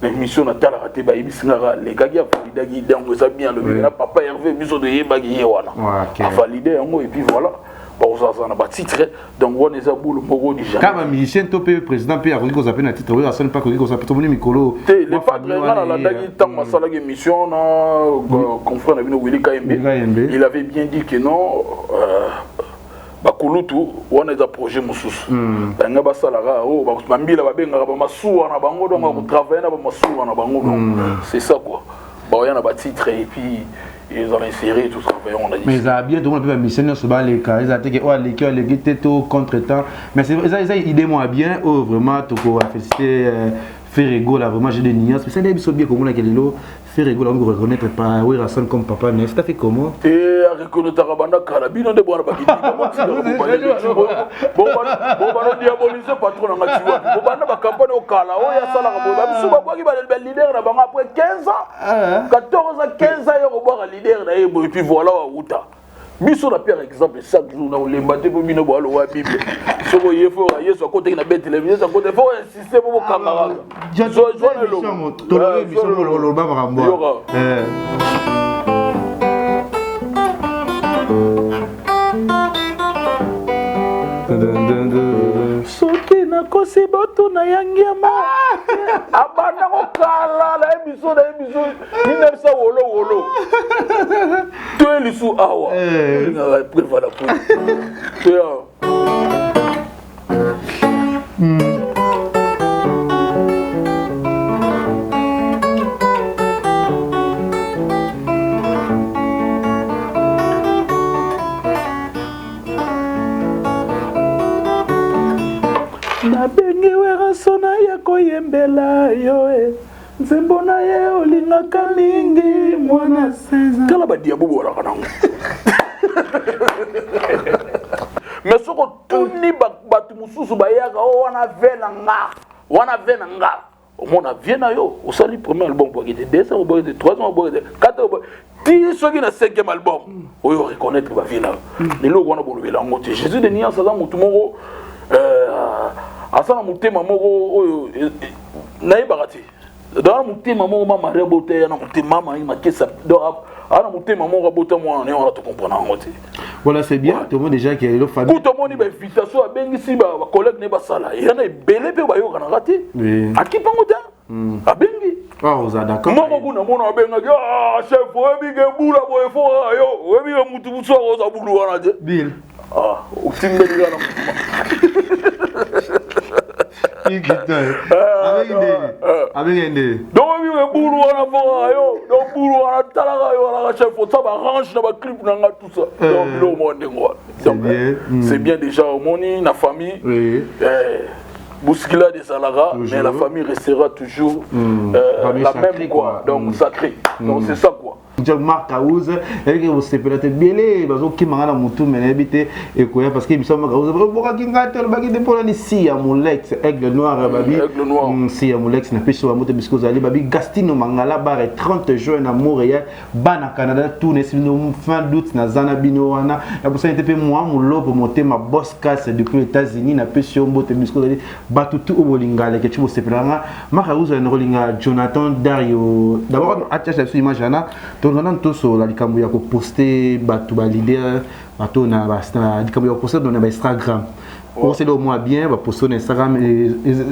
[SPEAKER 2] na émission natalaka te, bayebisi ngaka alekaki, avalidaki. Donc eza bien, alobi na papa Hervé, biso toyebaki ye wana avalide yango, et puis voilà, bakozala na batitre. Donc wana eza bulu moko déjà.
[SPEAKER 5] Kaka bamusicien to mpe président mpe akoki kozala mpe na titre oyo asali mpe akoki kozala mpe? Tomoni mikolo.
[SPEAKER 2] Te, le padre, nga nalandaki ntango asalaki émission na confrère na bino Willy Kayembe, il avait bien dit que non, bakulutu wana eza projet mosusu balinga basalaka oyo bambila babengaka bamasuwa na bango, donc akotravaille na bamasuwa na bango. Donc c'est ça quoi, baoya na batitre et puis ezala inséré, tout travail on a dit.
[SPEAKER 5] Mais ezala bien, tomona mpe bamusicien nyonso baleka, ezala te ke oyo aleki, oyo aleki te to contre temps. Mais eza idée moko ya bien oyo vraiment tokofélicité Ferre Gola, vraiment j'ai des nuances, mais ça biso bien komonaki lelo Ferre Gola okoki reconnaître par Werrason comme papa nef. T'as fait comment?
[SPEAKER 2] Te, areconnaîtraka banda kala. Bino nde bwana bakidibobano diabolise patron nanga ti wapi, bobanda bacampagne okala oyo asalaka boye. Babiso babwaki baleader na bango après 15 ans, 14 ans, 15 ans, yo kobwaka leader na ye boye, puis voilà, wauta. Biso na père exemple chaque jour na olemba te mpo bino boalowa bible. Soki oye fo Yesu akotaki na Bethlehem, Yesu akotaki fo insiste mpo bokanga kaka. Zwa na eloko.
[SPEAKER 5] Tolobi biso loba makambo.
[SPEAKER 2] Yoka.
[SPEAKER 5] Eh.
[SPEAKER 2] Soki nakosi botuna ya ngiama abanda kokala na ye biso na ye biso 1900 wolo wolo toye lisu awa olingaka preuve la preuve toye awa. Nabengi Werrason aya koyembela yo e nzembo na ye olingaka mingi mwana 16 tala badiabo bolaka nango. Mais soki otuni bato mosusu bayaka o wana ve na nga, wana ve na nga, omona vie na yo osali premier album obwaki te, deuxième obwaki te, troisième obwaki te, quatrième obwaki ti soki na cinquième album oyo reconnaître ba vie na yo. Eloko wana bolobela yango te. Jésus de Nuance aza motu moko aza na motema moko oyo nayebaka te. Donc motema moko mama Maria abota ya na motema mama Makesa, donc aza na motema moko abota mwana na ye wana tocomprendre yango te.
[SPEAKER 5] Voilà, c'est bien. Tout le monde déjà qui est là, famille.
[SPEAKER 2] Kutu omoni ba invitation abengisi ba collègue ne basala. Ya na ebele pe bayokanaka te.
[SPEAKER 5] Oui.
[SPEAKER 2] Akipango te. Abengi.
[SPEAKER 5] Ah, oza d'accord.
[SPEAKER 2] Moko kuna mona abengaki, ah, chef, oyebi ke bula boye fo kaka yo, oyebi ke mutu mosusu akoza bulu wana te.
[SPEAKER 5] Bill.
[SPEAKER 2] Ah, otimbeli kaka na mutu.
[SPEAKER 5] Abenge nde.
[SPEAKER 2] Donc oyebi ke bulu wana fo kaka yo, donc bulu wana talaka yo wana chef, otsa ba range na ba clip na nga tout ça. Donc biloko moko ndenge wana.
[SPEAKER 5] C'est bien.
[SPEAKER 2] C'est bien déjà omoni na famille.
[SPEAKER 5] Oui.
[SPEAKER 2] Bousculade ezalaka, mais la famille restera toujours
[SPEAKER 5] Famille
[SPEAKER 2] la
[SPEAKER 5] sacrée,
[SPEAKER 2] même quoi.
[SPEAKER 5] quoi.
[SPEAKER 2] Donc sacré. Donc c'est ça quoi.
[SPEAKER 5] John Mark Aouz, elle est sepela te belé, bazo kimanga na mutu mais nayebi te ekoya parce que biso Mark Aouz, bokaki nga te baki de pona ni si ya Molex aigle noir babi.
[SPEAKER 2] Aigle noir.
[SPEAKER 5] Si ya Molex na peso ba moto bisiko zali babi Gastino Mangala bar 30 juin na Montréal, bana Canada tout ne sino fin d'août na zana bino wana. Na bosani te pe moi mulopo motema boss casse depuis États-Unis na peso mbote bisiko zali batu tout obolinga le ke tu sepela nga Mark Aouz na kolinga Jonathan Dario. D'abord atia sur image ana tongana ntoso la likambo ya ko poster batu ba leader bato na ba na likambo ya ko poster na ba Instagram. Pour c'est au moins bien ba poster na Instagram et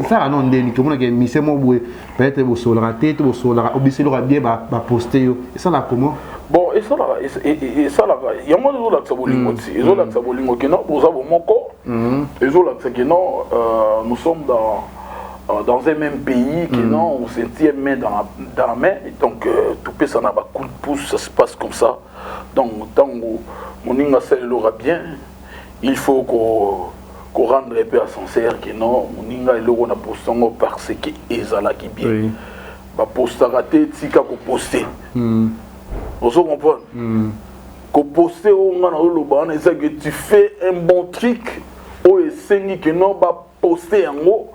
[SPEAKER 5] ça non ndeni tout monde ke mise mo boye peut-être bo sola raté tout bo sola obisi lo bien ba ba poster yo. Et ça là comment?
[SPEAKER 2] Bon, et ça là, et ça là, yango ezo lakisa bolingo ti, ezo lakisa bolingo ke non boza bomoko. Ezo lakisa ke non nous sommes dans un même pays, que non, on se tient main dans la main, et donc tout peut ça n'a pas coup de pouce, ça se passe comme ça. Donc tango moninga sel l'aura bien, il faut qu'on rende un peu ascenseur que non, moninga eloko na postongo parce que ezala qui bien.
[SPEAKER 5] Oui.
[SPEAKER 2] Ba postaka te tika ko poster. On se comprend? Ko poster o nga na oloba wana eza que tu fais un bon truc oyo esengi que non ba poster yango.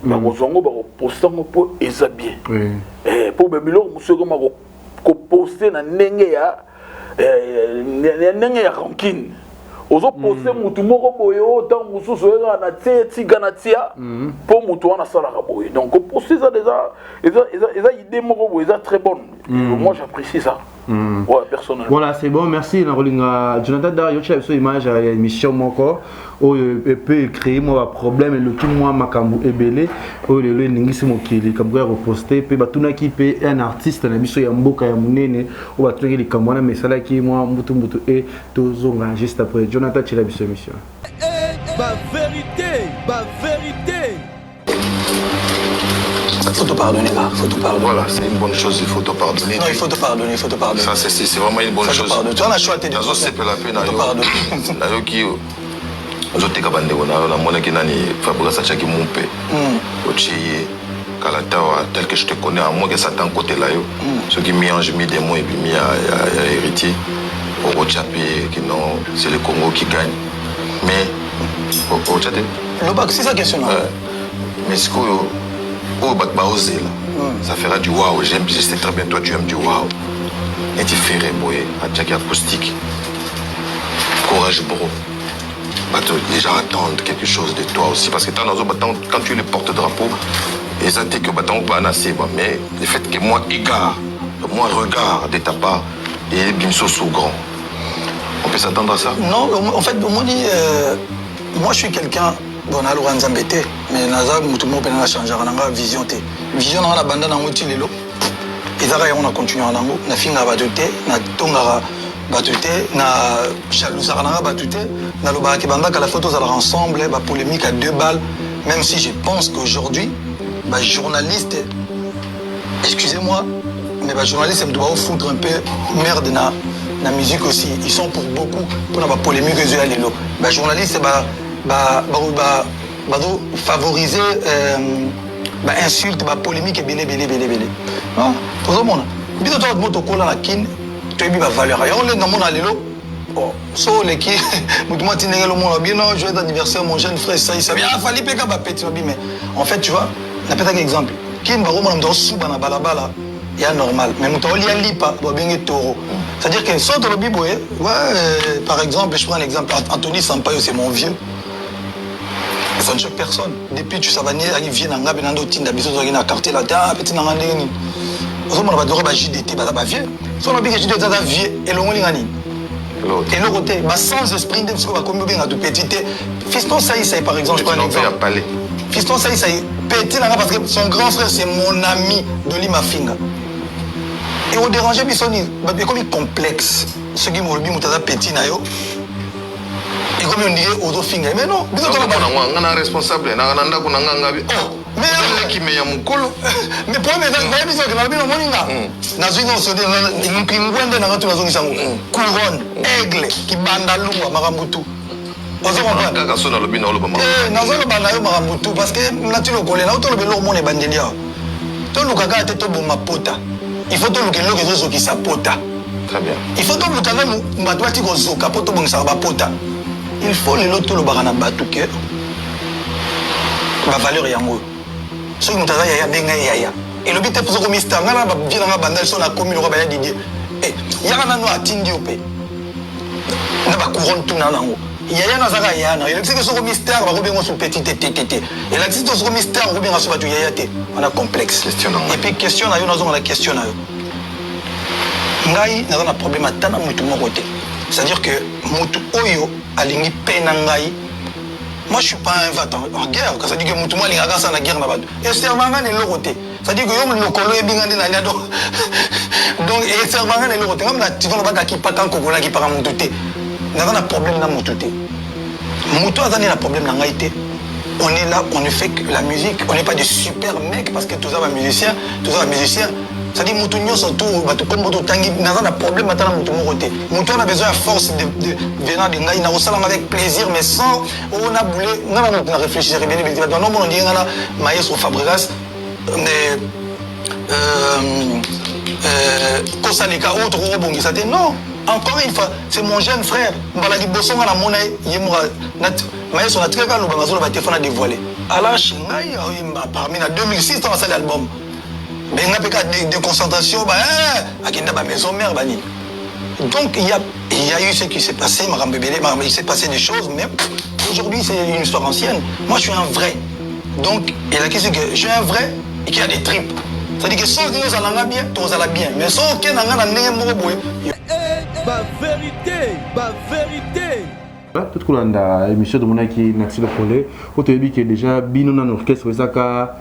[SPEAKER 2] Bakozwa yango, bakoposte yango mpo eza bien.
[SPEAKER 5] Oui.
[SPEAKER 2] Mpo ba biloko mosusu ekoma koposte na ndenge ya ndenge ya rancune. Ozo poste mutu moko boye oyo ntango mosusu oyekaka na tie, tika na tia, mpo mutu wana asalaka boye. Donc koposte eza déjà, eza, eza, eza idée moko boye, eza très bonne. Moi j'apprécie ça. Ouais, personnellement.
[SPEAKER 5] Voilà, c'est bon, merci. Narolinga Jonathan Dario, tu as une image à l'émission moko oyo peut créer moi problème et le tout moi makambu ebele oyo lelo eningisi mokili likambo ya koposte mpe batunaki mpe un artiste na biso ya mboka ya monene oyo batunaki likambo wana mais esalaki mwa mbutu mbutu e tozonga juste après. Jonathan tiela biso émission.
[SPEAKER 11] Ba vérité, ba vérité.
[SPEAKER 4] Faut te pardonner là, faut te pardonner.
[SPEAKER 3] Voilà, c'est une bonne chose, il faut te pardonner.
[SPEAKER 4] Non, il faut te pardonner, il faut te pardonner.
[SPEAKER 3] Ça, c'est vraiment une bonne
[SPEAKER 4] Faut te
[SPEAKER 3] chose.
[SPEAKER 4] pardonner. Tu en as choisi de
[SPEAKER 3] Nazo sepela pe na
[SPEAKER 4] Faut te
[SPEAKER 3] yo.
[SPEAKER 4] pardonner.
[SPEAKER 3] Na yo ki yo. Ozo teka bande na yo, na mona ki nani Fabrice achaki mumpe. Ochi Kalatawa, tel que je te connais, à moins que Satan côté là yo. Ce qui mi ange, mi démon et puis mi ya, ya, ya héritier. Au Tchapé, qui non, c'est le Congo qui gagne. Mais au Tchapé.
[SPEAKER 4] Le bac, c'est ça question là.
[SPEAKER 3] Mais ce que oh, bac baosé là, ça fera du waouh. J'aime, je sais très bien, toi tu aimes du waouh. Et tu ferais, boy, à Tchaki acoustique. Courage bro. Bato, les gens attendent quelque chose de toi aussi parce que quand tu es le porte-drapeau, eza te que batango baa na se, mais le fait que moi égard, moi regard de ta part et bimso grand. On peut s'attendre à ça?
[SPEAKER 4] Non, en fait, omoni, moi je suis quelqu'un, bon, naloka Nzambe te, mais naza motu moko mpena nachangeaka nanga vision te. Vision nanga na banda nango ti lelo ezaka yango, na continuaka nango. Nafingaka bato te, natongaka bato te, na jalousaka nanga bato te. Nalobaka ke banda kala, faut tozalaka ensemble. Bapolémique à deux balles, même si je pense qu'aujourd'hui bajournaliste, excusez-moi, mais bajournaliste moto baofoutre un peu merde na musique aussi. Ils sont pour beaucoup mpona bapolémique ezoya lelo. Bajournaliste bazo favoriser bainsulte, bapolémique ebele ebele ebele ebele. Tozomona biso to mo tokola na Kine, toyebi bavaleur yango. Nde namona lelo so oleki motu mwa ti ndenge lomona bien: "Non, joyeux anniversaire, mon jeune frère Saïsa." Bien afali mpe ka bapeti babi. Mais en fait, tu vois, napetaki exemple: Kine bakomona moto aosuba na balabala ya normal, mais moto aolia lipa babenge taureau. C'est à dire que so tolobi boye, ouais, par exemple, je prends un exemple, Anthony Sampaio, c'est mon vieux, ça ne choque personne. Depuis tu savanie aki vie na nga mpe nande otinda biso tozalaki na quartier la te. Ah, petit na nga, ndenge nini ozomona bato ba JDT baza bavieux? So nabiki JDT aza vieux, elongoli nga nini? Eloko te. Basans esprit nde sikoyo bakomi obenga to petit te. Fiston Saïsaï, par exemple, je prends un exemple, Fiston Saïsaï, petit na nga, parce que son grand frère, c'est mon ami Doli Mafinga. Ekodérange biso nini? Bato ekomi complexe. Soki molobi moto aza petit na yo, ekomi ondire ozofinga. Mais non, biso
[SPEAKER 3] Nga na responsable na ndako na nga ngabi mais ya mokolo.
[SPEAKER 4] Mais problème eza, nayebi soki nalobi, nomoni nga nazwi nyonso ngwende nanga tu, nazongisa yango couronne, aigle, kibanda lungwa, makambo tu.
[SPEAKER 3] Kaka so nalobi na oloba.
[SPEAKER 4] Nazoloba na yo makambo tu, parce que nati lokole na toloba eloko mona ebandeli awa. Toluka kaka te toboma pota, il faut toluka eloko ezozokisa pota.
[SPEAKER 3] Très bien.
[SPEAKER 4] Il faut toluka nanu bato bati kozoka mpo tobongisaka bapota. Il faut lelo tolobaka na bato ke bavaleur yango oyo. Soki moto aza yaya, abenga ye yaya. Elobi te soki mista nga na bavie nanga bandali, so nakomi lokwa baya Didie, yaka nano atindi yo mpe na bacouronne tuna nango. Yaya nazaka yaya na elakisi te soko mystère bakobenga so petit te te te te. Elakisi te soko mystère okobenga so bato yaya te. Wana complexe. Et puis question na yo, nazonga na question na yo. Ngai naza na problème ata na motu moko te. C'est à dire que motu oyo alingi mpe na ngai, moi je suis pas un va en guerre. C'est à dire que motu mo alingaka asala na guerre na bato, eservanga na eloko te. C'est à dire que yo lokolo oyebi nga nde nalia, donc eservanga na eloko te. Ngam na tivana bakakipaka nkoko, nakipaka motu te. Naza na problème na motu te. Motu aza nde na problème na ngai te. On est là, on ne fait que la musique, on n'est pas des super mecs parce que toza bamusicien, toza bamusicien. C'est-à-dire motu nyonso tu bato kombo totangi, naza na problème ata na motu moko te. Motu wana besoin ya force de venant de ngai, nakosalanga avec plaisir, mais sans oyo nabule nga na motu na réfléchir ebele ebele. Bato banomona ndenge nga na maestro Fabregas, mais kosaleka oyo tokokobongisa te. Non, encore une fois, c'est mon jeune frère. Mbala liboso nga namona ye moko maestro, natikaka aloba, nazoloba te, fona dévoilé ala chez ngai oyemba parmi na 2006 ntango asali album. Mais nga mpe ka déconcentration ba akenda ba maison mère banini. Donc il y a eu ce qui s'est passé, makambo ebele, il s'est passé des choses, mais aujourd'hui c'est une histoire ancienne. Moi je suis un vrai, donc elakisi que je suis un vrai et qu'il y a des tripes. C'est-à-dire que soki ozala nga bien, tozala bien, mais soki okende nga na ndenge moko boye.
[SPEAKER 11] Bavérité, bavérité.
[SPEAKER 5] Tout kolanda émission, tomonaki Nati Lokole oyo toyebi ke déjà bino nano orchestre ezaka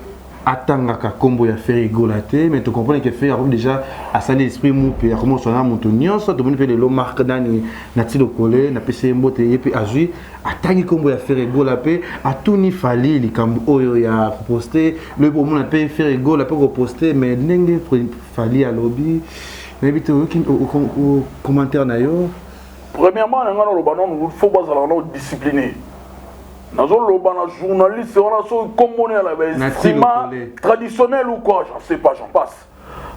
[SPEAKER 5] atangaka nkombo ya Ferre Gola te, mais tocomprendre ke Ferre akomi déjà asali esprit mu mpe akomi koswana moto nyonso. Tomoni mpe lelo mark nani Nati Lokole, napesi ye mbote, ye mpe azwi atangi nkombo ya Ferre Gola mpe atuni Fally likambo oyo ya koposte. Lobi omona mpe Ferre Gola mpe koposte, mais ndenge Fally alobi, nayebi te, oyoki commentaire na yo?
[SPEAKER 2] Premièrement, na ngai naloba nanu, faut bazalaka nano discipliné. Nazoloba na journaliste wana, soki kombo ya bainstrument traditionnel ou quoi, j'en sais pas, j'en passe.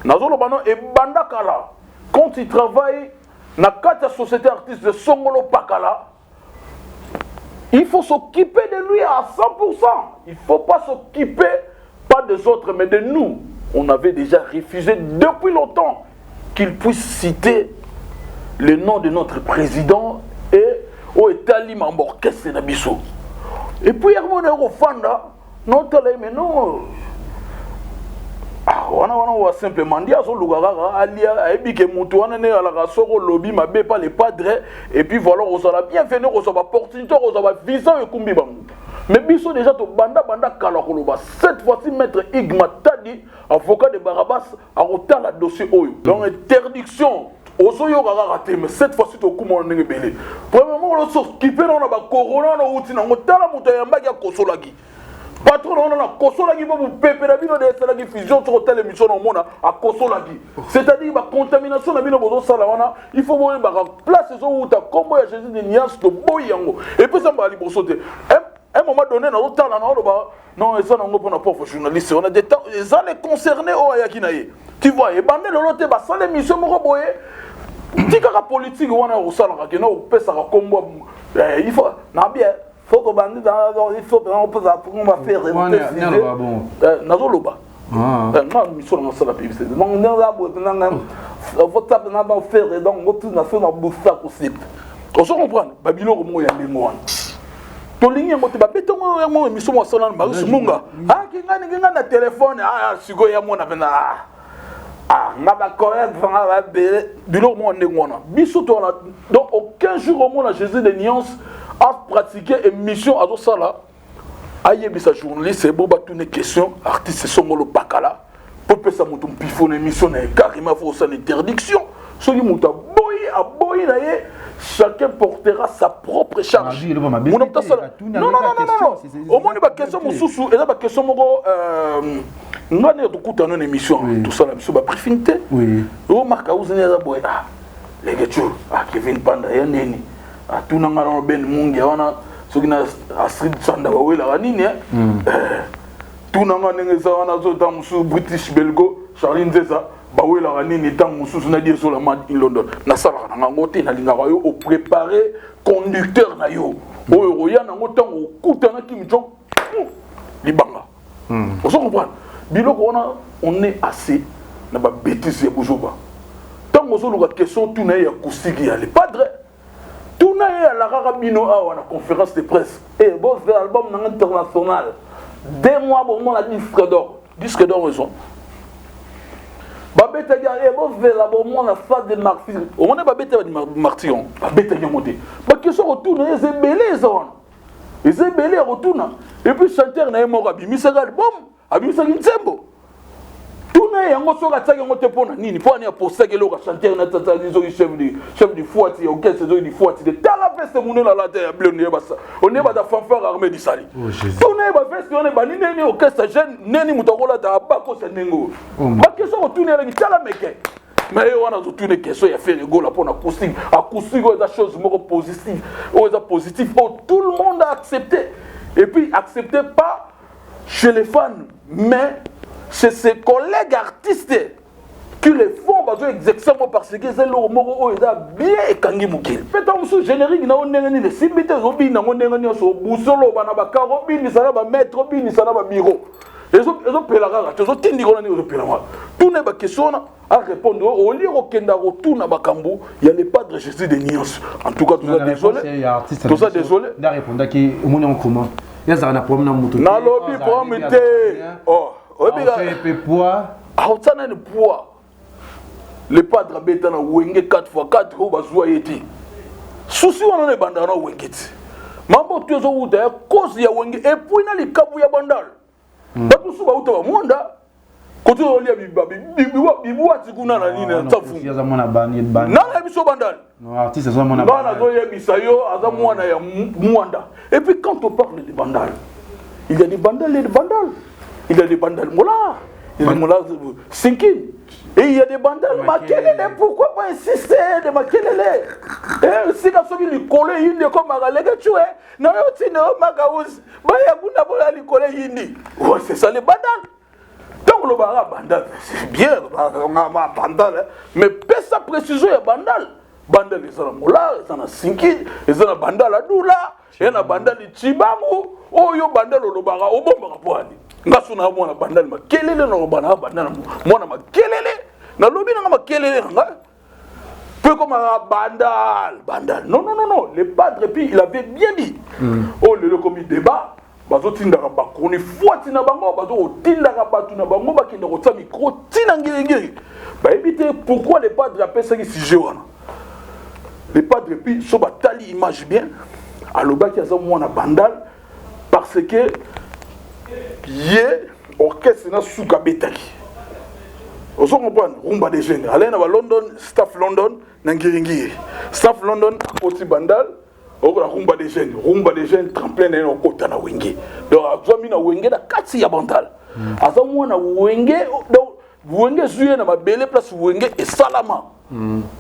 [SPEAKER 2] Nazoloba no ebanda kala, quand il travaille na kati ya société artiste de songolo pakala, il faut s'occuper de lui à 100%. Il faut pas s'occuper pas des autres, mais de nous. On avait déjà refusé depuis longtemps qu'il puisse citer le nom de notre président et oyo etali mambo orchestre na biso. Et puis yango na kofanda notala ye, mais non, ah, wana wana wa simplement ndi azoluka kaka alia. Ayebi ke motu wana nde alaka soki olobi mabe pa le padre, et puis voilà, kozala bienvenu, kozwa baopportunité, kozwa bavisa oyo ekumbi bango. Mais biso déjà tobanda banda kala koloba. Cette fois-ci, maître Ig Matadi, avocat de Barabas, akotala dossier oyo. Donc interdiction ozoyoka kaka te, mais cette fois-ci tokuma wana ndenge ebele. Premièrement, olosokipe na wana bacorona wana outi nango. Tala moto ayambaki, akosolaki patron na wana, nakosolaki mpo mopepe na bino de esalaki fusion. Soki otala émission na omona akosolaki, c'est-à-dire bacontamination na bino bozosala wana, il faut boyebaka place ezowuta. Nkombo ya Jésus de Nuance, toboyi yango. Epesa mbala liboso te. Un moment donné, nazotala, naoloba non, eza nango mpona pauvre journaliste wana de temps eza le concerné oyo ayaki na ye. Tu vois, ebande lelo te, basala émission moko boye. Tikaka politique wana ya kosalaka kena opesaka kombo. Il faut na bien faut kobandi, il faut mpena opesa kombo affaire. Nazoloba nga mission nanga asala publicité, donc ndenge aza boye mpena nga fota mpena bafere, donc otuna so na busa kosika. Ozo comprendre babiloko moko ya ndenge wana, tolingi yango te. Babetongo yango émission moko asala na Marius Munga, kingani kinga na telefone. Sikoyo ya mona mpena nga bacollègue vanga babele biloko moko ndenge wana. Biso to wana, donc aucun jour omona Jésus de Nuance apratiquer émission azosala, ayebisa journaliste bo batune question artiste songolo pakala po pesa moto mpifo na émission na ye. Carrément, faut osala interdiction. Soki moto aboyi, aboyi na ye, chacun portera sa propre charge. Non, non, non, non, non, omoni baquestion mosusu eza baquestion moko nga nde tokutana na émission, tosala biso babriefing te. O Mark Auseni aza boye, ah Legecho, ah Kevin Panda ya nini, atuna nga na Ben Mungia wana, soki na Astrid Sanda bawelaka nini, tuna nga ndenge eza wana. Azota mosusu British Belgo, Charlie Nzeza bawelaka nini, ntango mosusu na Diesola in London. Nasalaka na ngango te. Nalingaka yo oprépare conducteur na yo oyo okoya nango ntango okutanaki Kim libanga. Ozo comprendre biloko wana, on est assez na babêtise ya bozoba. Ntango ozoluka question, tuna ye ya acoustique ya le padre, tuna ye alakaka bino awa na conférence de presse: e bozela album nanga international, 2 mois bomona disque d'or. Disque d'or ezwa babetaki e bozela bomona stade de Martyr. Omona babeta Martyr, babetaki yango te. Baquestion kotuna eza ebele, eza wana, eza ebele ya kotuna. Et puis chanteur na ye moko abimisaki album, abimisaki nzembo, tuna ye yango soki atiaki yango te mpo na nini, mpo ani apostaki eloko ya chanteur na tataki, soki chef du fuati ya orchestre, soki du fuati te. Tala veste monene alata ya bleu, ondeye bata fanfare armée disali. Tuna ye baveste wana ebandi ndeni, orchestre jeune neni moto akolata abakosa ndenge oyo. Baquestion kotuna eleki, tala meke. Mais ye wana azotuna question ya Ferre Gola mpona acoustique. Acoustique oyo eza chose moko positive, oyo eza positif, oyo tout le monde a accepté, et puis accepté pas chez les fans, mais chez ses collègues artistes qui le font, bazo exercer yango parce que eza eloko moko oyo eza bien, ekangi mokili. Mpe ntango mosusu générique na yo ndenge nini esimbi te, ezobina yango ndenge nyonso, obusoloba na bakaro, obinisa na bamaître, obinisa na babiro, ezopela kaka te, ozotindika wana ndenge ozopela wana. Tuna baquestion wana, arépondre au lieu kokenda kotuna makambo ya le padre Jésus de Nuance. En tout cas, toza désolé, toza désolé.
[SPEAKER 5] Nda répondaki, omoni yango comment? Yazalaka na problème na moto?
[SPEAKER 2] Nalobi problème te.
[SPEAKER 5] Oyebi poids.
[SPEAKER 2] Aotia nani poids? Le padre abeta na Wenge 4 x 4 oyo bazwa ye te. Susi wana na ebandaka na Wenge ti mambo to ezowuta ya cause ya Wenge, et puis na likabu ya Bandal, bato mosusu bauta bamwanda kote olia bibwati kuna na nini na nsafu. Nana biso Bandal nga nazoyebisa yo, aza mwana ya Mwanda. Et puis quand on parle de Bandal, il y a des Bandal et des Bandal. Il y a des Bandal Molar, il y a des Molar Sinkin et il y a des Bandal Makelele. Pourquoi pas insister de Makelele? Sika soki likolo eyindi, ekomaka leke tue na yo ntina yo makausi baya kuna boya likolo eyindi. C'est ça le Bandal. Ntango olobaka Bandal, c'est bien Bandal, mais pesa précision ya Bandal. Bandal eza na Molar, eza na Sinki, eza na Bandal Adula, eza na Bandal Cibangu. Oyo Bandal olobaka, obombaka mpo ani? Nga so na mwana Bandal Makelele, naloba na Bandal mwana Makelele, nalobi nanga Makelele na ngai. Peu comme Bandal, Bandal. Non, non, non, non. Le padre, puis il avait bien dit. Oh, le comme débat, bazotindaka bakoni fwati na bango, bazotindaka bato na bango bakende kotia micro tina Ngiri-Ngiri. Bayebi te pourquoi le padre apesaki sujet wana. Le padre, puis so batali image bien, alobaki aza mwana Bandal parce que ye orchestre na suka abetaki. Ozo comprendre, Rumba des Jeunes. Alain na ba London, staff London na Ngiri-Ngiri. Staff London akoti Bandal, okola Rumba des Jeunes, Rumba des Jeunes tremplin na ye na okota na Wenge. Donc azwami na Wenge na kati ya Bandal. Aza mwana Wenge, donc Wenge ezwi ye na mabele place Wenge esalama.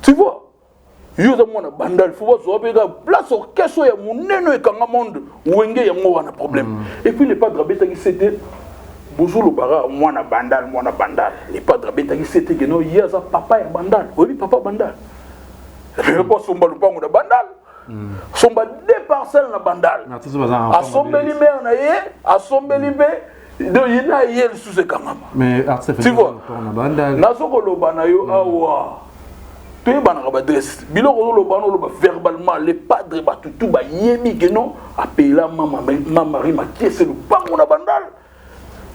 [SPEAKER 2] Tu vois? Yo oza mwana Bandal, faut bazwa mpe kaka place orchestre ya monene ekanga monde Wenge, yango wana problème. Et puis le padre abetaki sete, bozolobaka mwana Bandal, mwana Bandal. Le padre abetaki sete que non, ye aza papa ya Bandal. Oyebi papa Bandal mpo asomba lupango na Bandal, somba deux parcelles na Bandal, asombeli mare na ye, asombeli mpe, donc ye na ye lisusu ekangama. Tu vois, nazo koloba na yo awa, toyebanaka baadresse, biloko ozoloba wana, oloba verbalement. Le padre, bato tu bayebi que non, apela mama Marie Makiese lupango na Bandal,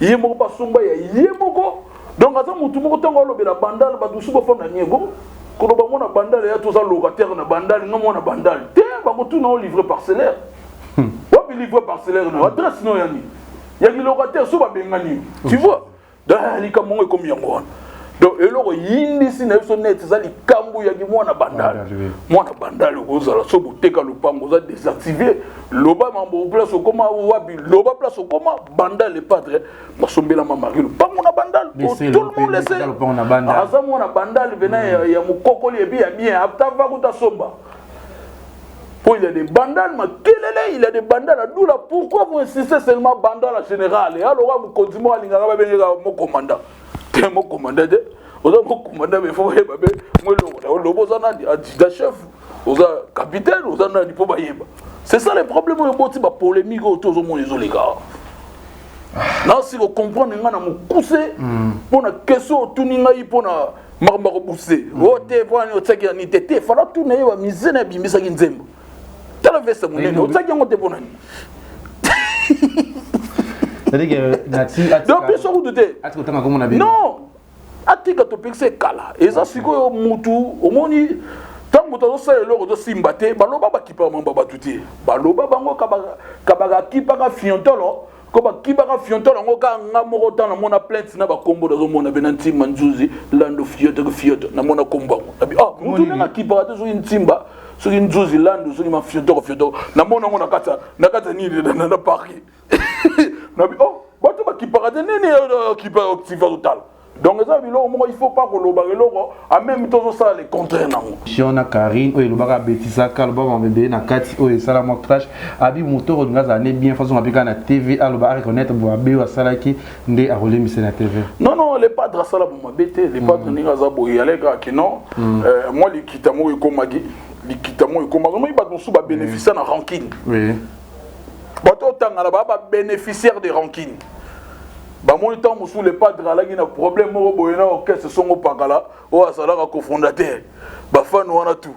[SPEAKER 2] ye moko basomba ya ye moko. Donc aza motu moko, ntango alobela Bandal, bato mosusu bafanda niego koloba mwana Bandal ya toza locataire na Bandal. Nga mwana Bandal te, bakotuna o livre parcellaire wapi? Livre parcellaire na adresse no yani yaki locataire, so babengani, tu vois. Donc likambo yango ekomi yango wana. Donc eloko eyindisi na biso net eza likambo yaki mwana Bandal. Mwana Bandal okozala so boteka lopango, oza désactivé. Loba mambo, place okoma wapi, loba place okoma Bandal. Le padre basombelama Marie lopango na Bandal, tout le monde le sait, aza mwana Bandal pena ya mokokoli epi ya bien, ata vakuta somba. Po il y a des Bandal makelele, il y a des Bandal à Doula. Pourquoi vous insistez seulement Bandal en général? Et alors mokonzi moko alingaka babengeka mokomanda te, mokomanda te, oza mokomanda, mais faut bayeba mpe mo eloko na oloba, oza nani, adjudant chef, oza capitaine, oza nani, mpo bayeba. C'est ça le problème oyo eboti bapolémique oyo tozomona ezoleka. Nasi kocomprendre ngai na mokuse mpona question otuni ngai mpona makambo ya kobuse o te, mpona nini otiaki nani te te fala tuna ye bamize na ebimisaki nzembo. Tala veste monene otiaki yango te, mpona nini? Donc biso kutu te, non, atika topekisa ekala. Eza sikoyo mutu omoni ntango moto azosala eloko tosimba te, baloba bakipaka mambo ya bato te, baloba bango kabakakipaka fiontolo ko bakibaka fiontolo yango kaka. Nga moko ntango namona plainte na bakombo, nazomona mpe na Ntimba, Nzuzi, Lando, Fioto, Fioto, namona kombo yango, nabi ah, mutu ndenge akipaka te, soki Ntimba, soki Nzuzi, Lando, soki mafiotoko fiotoko, namona yango na kati ya nini, na parquet, nabi oh, bato bakipaka te, nini akipa activa totala. Donc eza biloko moko, il faut pas kolobaka eloko en même temps ozosala le contraire nango.
[SPEAKER 5] Sion na Karine oyo elobaka, abetisaka, alobaka mabebe na kati oyo esala mwa crash, abi moto oyo olinga azala ne bien façon apeka na TV, aloba areconnaître bo abe oyo asalaki nde akolembisa na TV.
[SPEAKER 2] Non, non, le padre asala bo mabe te. Le padre ndenge aza boye, alekaka kino mwa likita moko ekomaki, likita moko ekomaki, omoi bato mosusu babénéficie na rancune. Bato otangana baa babénéficiaire de rancune, bamoni ntango mosusu le padre alaki na problème moko boye na orchestre Songo Pakala oyo azalaka cofondateur, bafani wana tu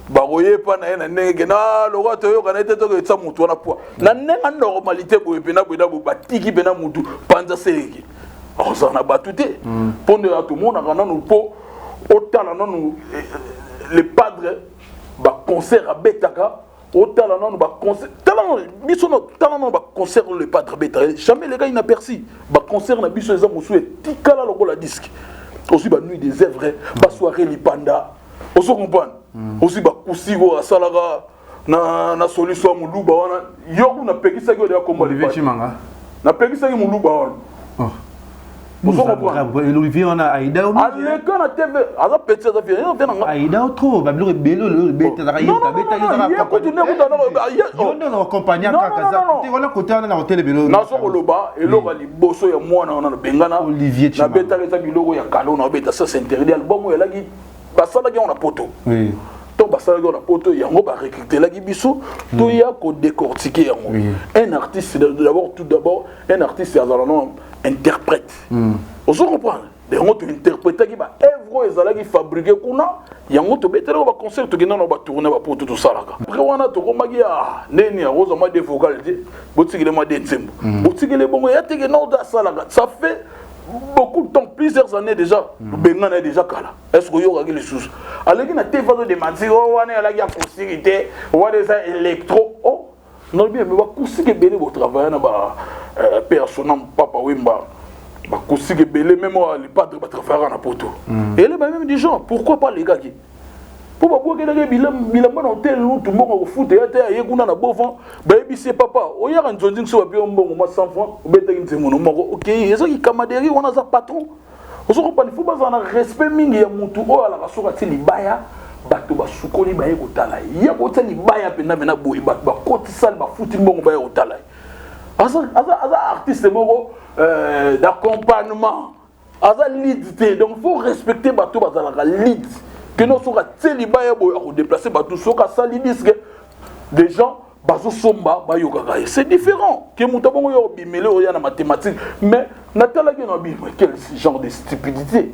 [SPEAKER 2] bakoyepa na ye na ndenge ke na lokwa toyoka na ye te, tokoetisa motu wana poa na ndenge normalité boye mpena boye na boye, batiki mpena motu panza seleki, akozala na bato te. Mpo nde tomonaka nanu, mpo otala nanu le padre, baconcert abetaka, otala nanu baconcert, tala nanu biso, tala nanu baconcert oyo le padre abetaka, jamais eleka inaperçu. Baconcert na biso eza mosusu etikala lokola disque. Ozwi banuit des œuvres, basoirée lipanda, ozo comprendre, ozwi bakusi oyo asalaka na solution ya moluba wana. Yo kuna napekisaki oyo deya komba, napekisaki moluba wana.
[SPEAKER 5] Olivier wana aida.
[SPEAKER 2] Aleka na TV, aza petit, aza vie vie nanga.
[SPEAKER 5] Aida trop babiloko ebele oyo ebetelaka ye, yo nde ozakompagne kaka te wana kote wana na kotelebelo.
[SPEAKER 2] Nazo koloba eloko ya liboso ya mwana wana nabengana, nabetaka, eza biloko ya kalo na obeta, ça c'est interdit. Album oyo elaki, basalaki yango na poto, to basalaki yango na poto, yango barecrutelaki biso toya kodécortiquer yango. Un artiste d'abord, tout d'abord, un artiste azala no interprète, ozo comprendre. Yango tointerpretaki baœuvre oyo ezalaki fabriqué kuna, yango tobetelaka baconcert, tokenda na batourne bapoto tosalaka. Après wana tokomaki ya ndeni akozwa mwa de vocal te, botikele mwa de nzembo, botikele bongo ya teke nord asalaka. Ça fait beaucoup de temps, plusieurs années déjà. Tobengana ye déjà kala. Est ce que oyokaki lisusu aleki na te fazo démentir o wana alaki acoustique te, wana eza électro? O nalobi, me bacoustique ebele botravaille na ba persona Papa Wemba, bacoustique ebele, même le padre batravaillaka na poto eleba même du genre. Pourquoi pas lekaki mpo babwakelaki bilamba na hotel lutu, mbongo kofuta ya te, aye kuna na bovan, bayebisi ye: "Papa, oyaka nzonzi so bapi yo mbongo mwa 100 francs, obetaki nzembo no moko, okei." Ezaki camaraderie wana, aza patron. Ozokopani, fo bazala na respect mingi ya mutu oyo alaka. Soki atie libaya, bato basukoli baye kotala ye. Ye kotia libaya mpenza mpena boye, bato bakoti sale, bafuti mbongo, baye kotala ye. Aza artiste moko d'accompagnement, aza lead te. Donc faut respecter bato bazalaka lead keno. Soki atie libaya boye, akodéplace bato. Soki asali disque, des gens bazosomba, bayokaka ye. C'est différent ke moto abongo yo obimele oya na mathématique. Mais natalaki na bima, quel genre de stupidité!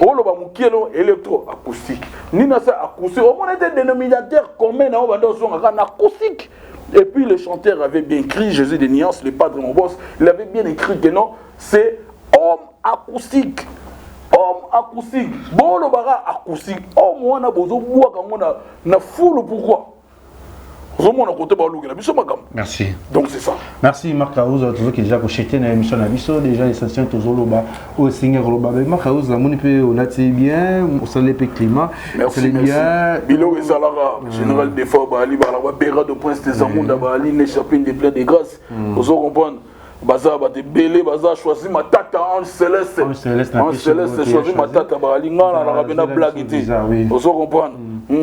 [SPEAKER 2] Oloba mokielo électro acoustique nini, asa acoustique, omona ete dénominateur commun na oyo banda ozongaka na acoustique. Et puis le chanteur avait bien écrit, Jésus de Nuance, le padre mon boss, il avait bien écrit que non, c'est homme acoustique, homme acoustique. Bolobaka acoustique, homme wana bozobwaka yango na fulu. Pourquoi ozomona kote balukela biso makambo?
[SPEAKER 5] Merci.
[SPEAKER 2] Donc c'est ça.
[SPEAKER 5] Merci Marc House. Tozoki déjà kochete na émission na biso déjà, essentiel tozoloba oyo esengi koloba. Marc House, namoni mpe olati bien, osali mpe climat.
[SPEAKER 2] Merci, merci. Biloko ezalaka général des fois baali balaka babera de prince des amunda, baali n'échappé de plein de grâce. Ozo comprendre, baza bato ebele, baza choisi matata, ange céleste, ange céleste choisi matata, baali nga nalaka mpe na blague te. Ozo comprendre,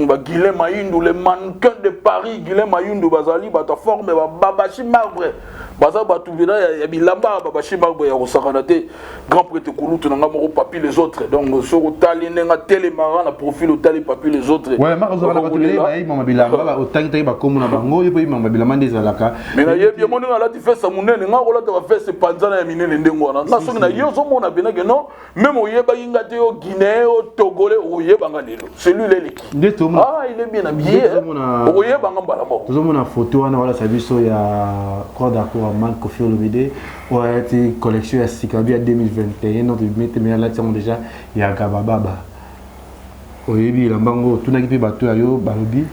[SPEAKER 2] baguilin Mayindu, le mannequin de Paris, Guilin Mayindu, bazali bato forme bababashi marbre, baza bato mpena ya bilamba babashi marbre ya kosakana te. Grand prêtre kulutu na nga moko, papi les autres. Donc soki otali ndenge atelemaka na profil, otali papi les autres.
[SPEAKER 5] Bayimama bilamba, otangitaki bakombo na bango, yo mpo yimama bilamba nde ezalaka.
[SPEAKER 2] Mais nayebi ye, ndenge alati fese monene, nga kolata bafese panzana ya minene ndenge wana. Nga soki na ye, ozomona pena ke non, même oyebaki nga te, yo Guinéen, yo Togolais, okoyebanga lelo. Celui-là eleki, ah, il est bien habillé, okoyebanga mbala moko.
[SPEAKER 5] Tozomona photo wana walasa biso ya Croix d'Acour Man Kofi Olomide, oyo alati collection ya sika bi ya 2021 non tobimi te, me alati yango déjà ya gabababa. Oyebi elamba yango, otunaki mpe bato ya yo balobi.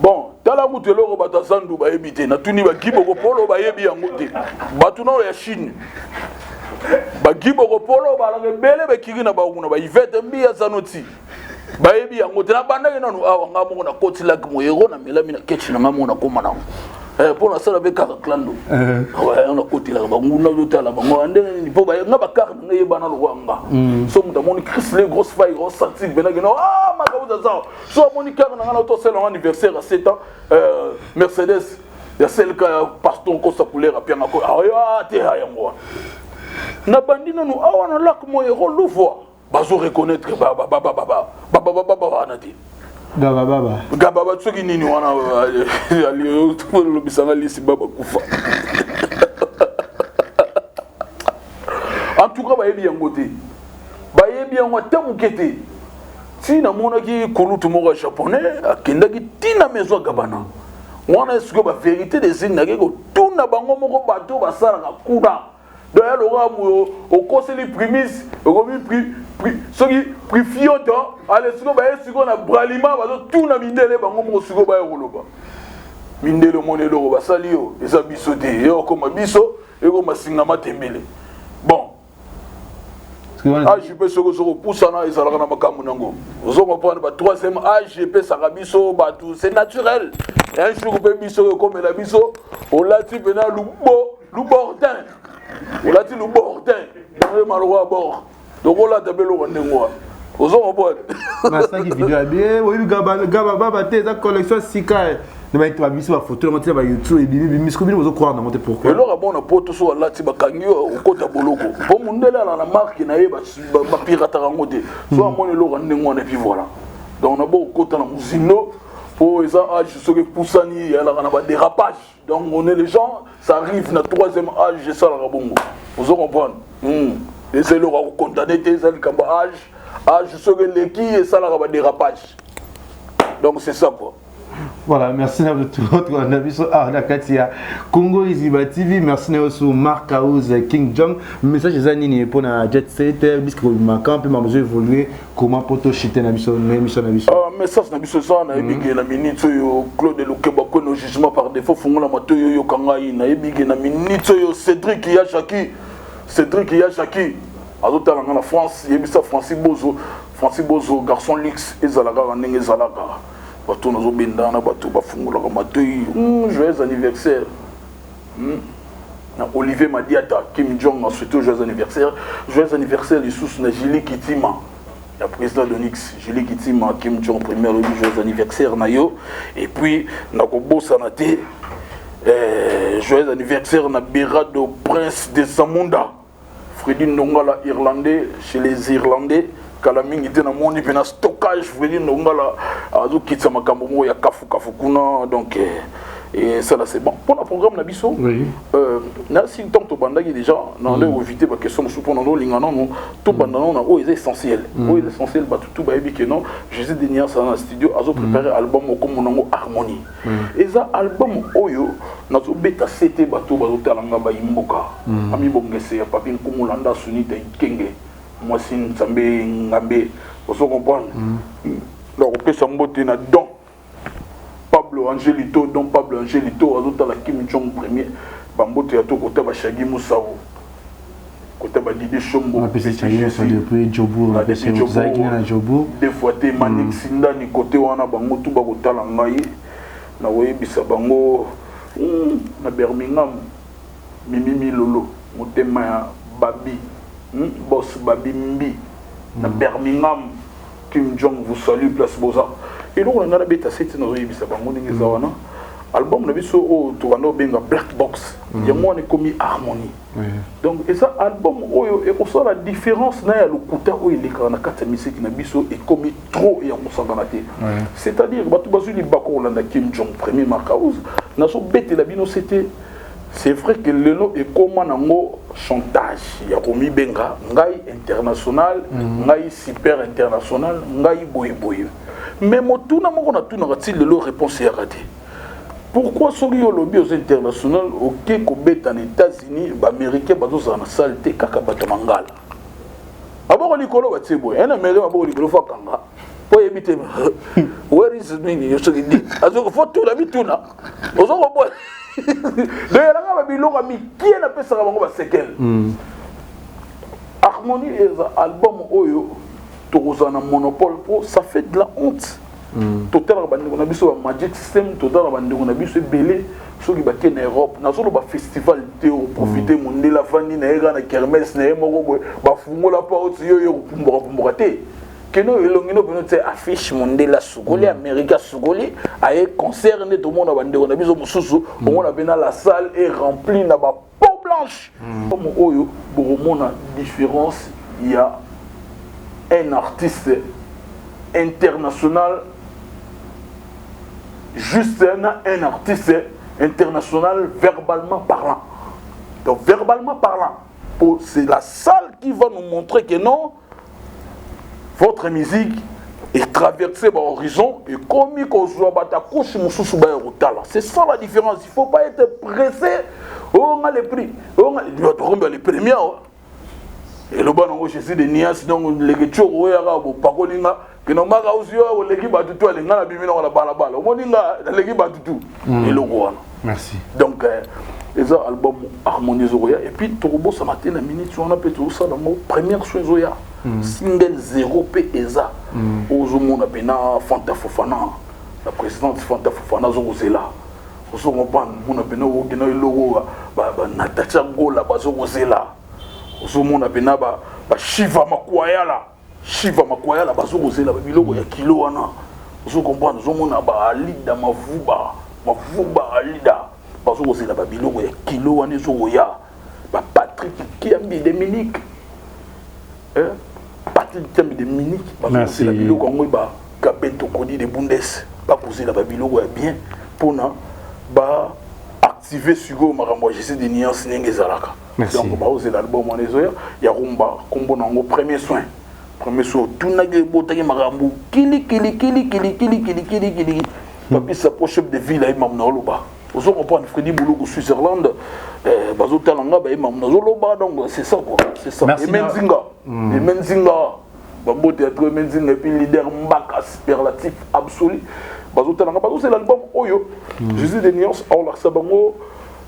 [SPEAKER 2] Bon, tala mutu, eloko bato ya zandu bayebi te, natuni bagiboko polo, bayebi yango te. Bato nao ya Chine, bagiboko polo balaka ebele, bekiri na bango na baivete mbi ya zano ti bayebi yango te. Nabandaki nanu awa, nga moko nakoti lak moyero, namelami na kechi na nga moko, nakóma nango mpo nasala mpe kaka clando nakotelaka banguna, ozotala bango ndenge nini, mpo nga bakare na nga eyebana lokwa nga. So moto amoni Chris le grosse faille, osanti mpenaki no, ah, makambo aza. So amoni kare na nga na tosala yango anniversaire ya 7 ans, Mercedes ya selka ya paston kosa couleur apianga ko aya te yango wana. Nabandi nanu awa na lac Moero, Louvois, bazo reconnaître wana te.
[SPEAKER 5] Gabababa.
[SPEAKER 2] Gababa soki nini wana, olobisanga lisi baba kufa. En tout cas bayebi yango te, bayebi yango ata moke te. Ti namonaki kulutu moko ya Japonais akendaki ntina maison ya Gabana wana, sikoyo bavérité des urnes, nake kotuna bango moko bato basalaka kuna. Donc ya lokola okoseli primise, okomi soki prifioto ale. Sikoyo baye sikoyo na bralima, bazotuna mindele bango moko. Sikoyo baya koloba mindele, omoni eloko basali yo, eza biso te, ye okoma biso ekoma singama tembele. Bon, age mpe soki ozo kopusana, ezalaka na makambo nango. Ozo comprendre, ba troisième âge epesaka biso bato, c'est naturel. Un jour mpe biso ekomela biso, olati mpena lubo lubordin, olati lubordin maloko ya bord, donc olata mpe eloko ndenge wana, ozo comprendre.
[SPEAKER 5] Nasalaki video ya bien, oyebi gaba te, eza collection sika na bato babimisi bafoto yango tina ba YouTube, ebimi bimisi ko bino bozocroire nango te, pourquoi?
[SPEAKER 2] Eloko abona poto, so alati bakangi yo, okota boloko, mpo mondele ala na marque na ye, bapirataka yango te. So amoni eloko ndenge wana, et puis voilà. Donc nabo okota na mozindo, mpo eza age soki epusani, eyalaka na badérapage. Donc on est les gens, ça arrive na troisième âge, esalaka bongo, ozo comprendre. Eza eloko ya kokondane te, eza likambo ya age. Age soki eleki esalaka ba dérapage. Donc c'est ça quoi.
[SPEAKER 5] Voilà, merci na tout na biso ah na kati ya Congo Liziba TV, merci na yo Marc House King Jong. Message eza nini pour na Jet Set bisque ko maka pe mamuzo évoluer comment poto chiter na biso na émission na biso.
[SPEAKER 2] Ah message na biso ça na yebi ke na minute oyo Claude Lukeba kweno jugement par défaut fungola matoyo yo kangai na yebi ke na minute oyo Cédric Yachaki Cédric Yachaki azotala nga na France yebisa Francis Bozo Francis Bozo garçon luxe ezala kaka ndenge ezalaka. Bato nazobenda na bato bafungolaka matoi joyeux anniversaire na Olivier Madiata Kim Jong a souhaité joyeux anniversaire. Joyeux anniversaire lisusu na Julie Kitima ya président d'Onyx. Julie Kitima Kim Jong premier lobi joyeux anniversaire na yo. Et puis nakobosana te joyeux anniversaire na Berado Prince de Zamunda Freddy Ndongala irlandais chez les Irlandais kala mingi te namoni mpe na stockage Freddy Ndongala azokitisa makambo moko ya kafu kafu kuna donc et ça là c'est bon pour le programme na biso
[SPEAKER 5] oui.
[SPEAKER 2] Na si tant tobandaki déjà na nde éviter ba question mosusu mpona olinga nano tobanda nano na oyo eza essentiel oyo eza essentiel bato tu bayebi ke non Jésus de Nias na studio azo préparer album okomona yango Harmonie. Eza album oyo nazobeta sete bato bazotala nga bayimboka amibongese ya papi nkumulanda sunita ikenge mwasi nzambe ngambe ozo comprendre. Donc opesa mbote na don Pablo Angelito, don Pablo Angelito azotala Kim Jong premier bambote ya to kota ba Shagi Musao kota ba Didi Shombo
[SPEAKER 5] na pesa Shagi Musao depuis Jobourg na pesa Zaki na Jobourg
[SPEAKER 2] des fois te Manik Sindani côté wana bango tout ba kotala ngai na koyebisa bango na Birmingham Mimi Milolo motema ya Babi boss Babi Mbi na Birmingham Kim Jong vous salue place Boza. Eloko na ngai nabeta sete nazoyebisa bango ndenge eza wana album na biso oyo tokanda obenga Black Box yango wana ekomi Harmonie. Donc eza album oyo ekosala différence na ya lokuta oyo elekaka na kati ya misiki na biso ekomi trop ya kosangana te. C'est-à-dire bato bazwi libako kolanda Kim Jong premier Mark House nazobetela bino c'était c'est vrai que lelo ekoma nango chantage ya komibenga ngai international ngai super international ngai boye boye mais motuna moko natunaka ti lelo réponse eyaka te. Pourquoi soki yo lobi aux international oke kobeta na États-Unis ba américain bazozala na salle te kaka bato ya mangala maboko likolo batie boye un américain maboko likolo fo akanga po oyebi te where is nini yo soki ndi fo tuna mituna ozo koboya donc elanga babiloko ya mikie napesaka bango basekele. Harmonie eza album oyo tokozala na monopole po ça fait de la honte. Totalaka bandeko na biso ba Magic System, totalaka bandeko na biso ebele soki bakei na Europe nazoloba festival te oprofite mondele afandi na ye kaka na kermesse na ye moko boye bafungola mpo oti yo yo kopumbwaka pumbwaka te keno elongi no peno te affiche mondele asukoli amérique asukoli aye concert nde tomona bandeko na biso mosusu omona mpena la salle est remplie na ba peau blanche comme oyo bokomona différence ya un artiste international juste un artiste international verbalement parlant. Donc verbalement parlant, c'est la salle qui va nous montrer que non, votre musique est traversée par horizon et comme c'est ça la différence. Il ne faut pas être pressé. Oh, on a les prix. On a les premiers. Et le bon, Jésus de Nias, donc les lectures, pakolinga, kino maka osi oyo oleki bato tu alinga na bimi nango na balabala omoni nga naleki bato tu eloko wana.
[SPEAKER 5] Merci.
[SPEAKER 2] Donc eza album Harmonie ezokoya et puis tokobosana te na minute wana mpe tozosala yango première soin ezoya single zéro mpe eza ozomona mpena Fanta Fofana la présidente Fanta Fofana azokozela ozokomprendre mona mpena okokenda eloko banatacha Gola bazokozela ozomona mpena bashiva makwayala Shiva Makwayala bazokozela babiloko ya kilo wana ozokomprendre ozomona baalida mavuba mavuba alida bazokozela babiloko ya kilo wana ezokoya baPatrick Kiambi Dominique, Patrick Kiambi Dominique bazokozela biloko yango bagabin tokodi de Bundes bakozela babiloko ya bien mpona ba. active sikoyo makambo ya Jésus de nuance ndenge ezalaka. Donc baozela album wana ezoya ya rumba, nkombo na yango Premier Soin. Premier soin, otunaki, ebotaki makambo kili kili kili kili kili kili kili kili. Papi Sapo, chef de ville, aye mamu na oloba, ozo comprendre. Fredi Buluku, Switzerland, bazotala nga, baye mamu nazoloba. Donc c'est ça quoi, c'est ça. Eme Nzinga, Eme Nzinga, babote ya trop. Eme Nzinga et puis leader Mbaka, superlatif absolu, bazotala nga, bazosela album oyo Jésus de nuance aolakisa bango.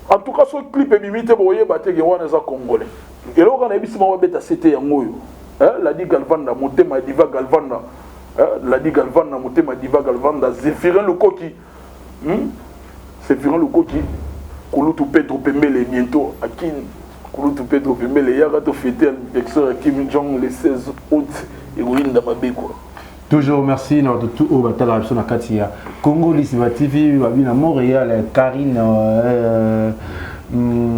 [SPEAKER 2] En tout cas, so clip ebimi te, boyeba te ke wana eza congolais. Eloko kaka nayebisi bango, babeta sete yango oyo. Ladi Galvanda, motema ya Diva Galvanda. Ladi Galvanda, motema ya Diva Galvanda. Zéphirin Lukoki, Zéphirin Lukoki, kulutu Pedro Pembele, bientôt akin. Kulutu Pedro Pembele, yaka tofete anniversaire ya Kim Jong le 16 août, ekoyinda mabe quoi.
[SPEAKER 5] Toujours merci na bato tout oyo batalaka biso na kati ya Congo Lisiba TV. Babi na Montréal, Karine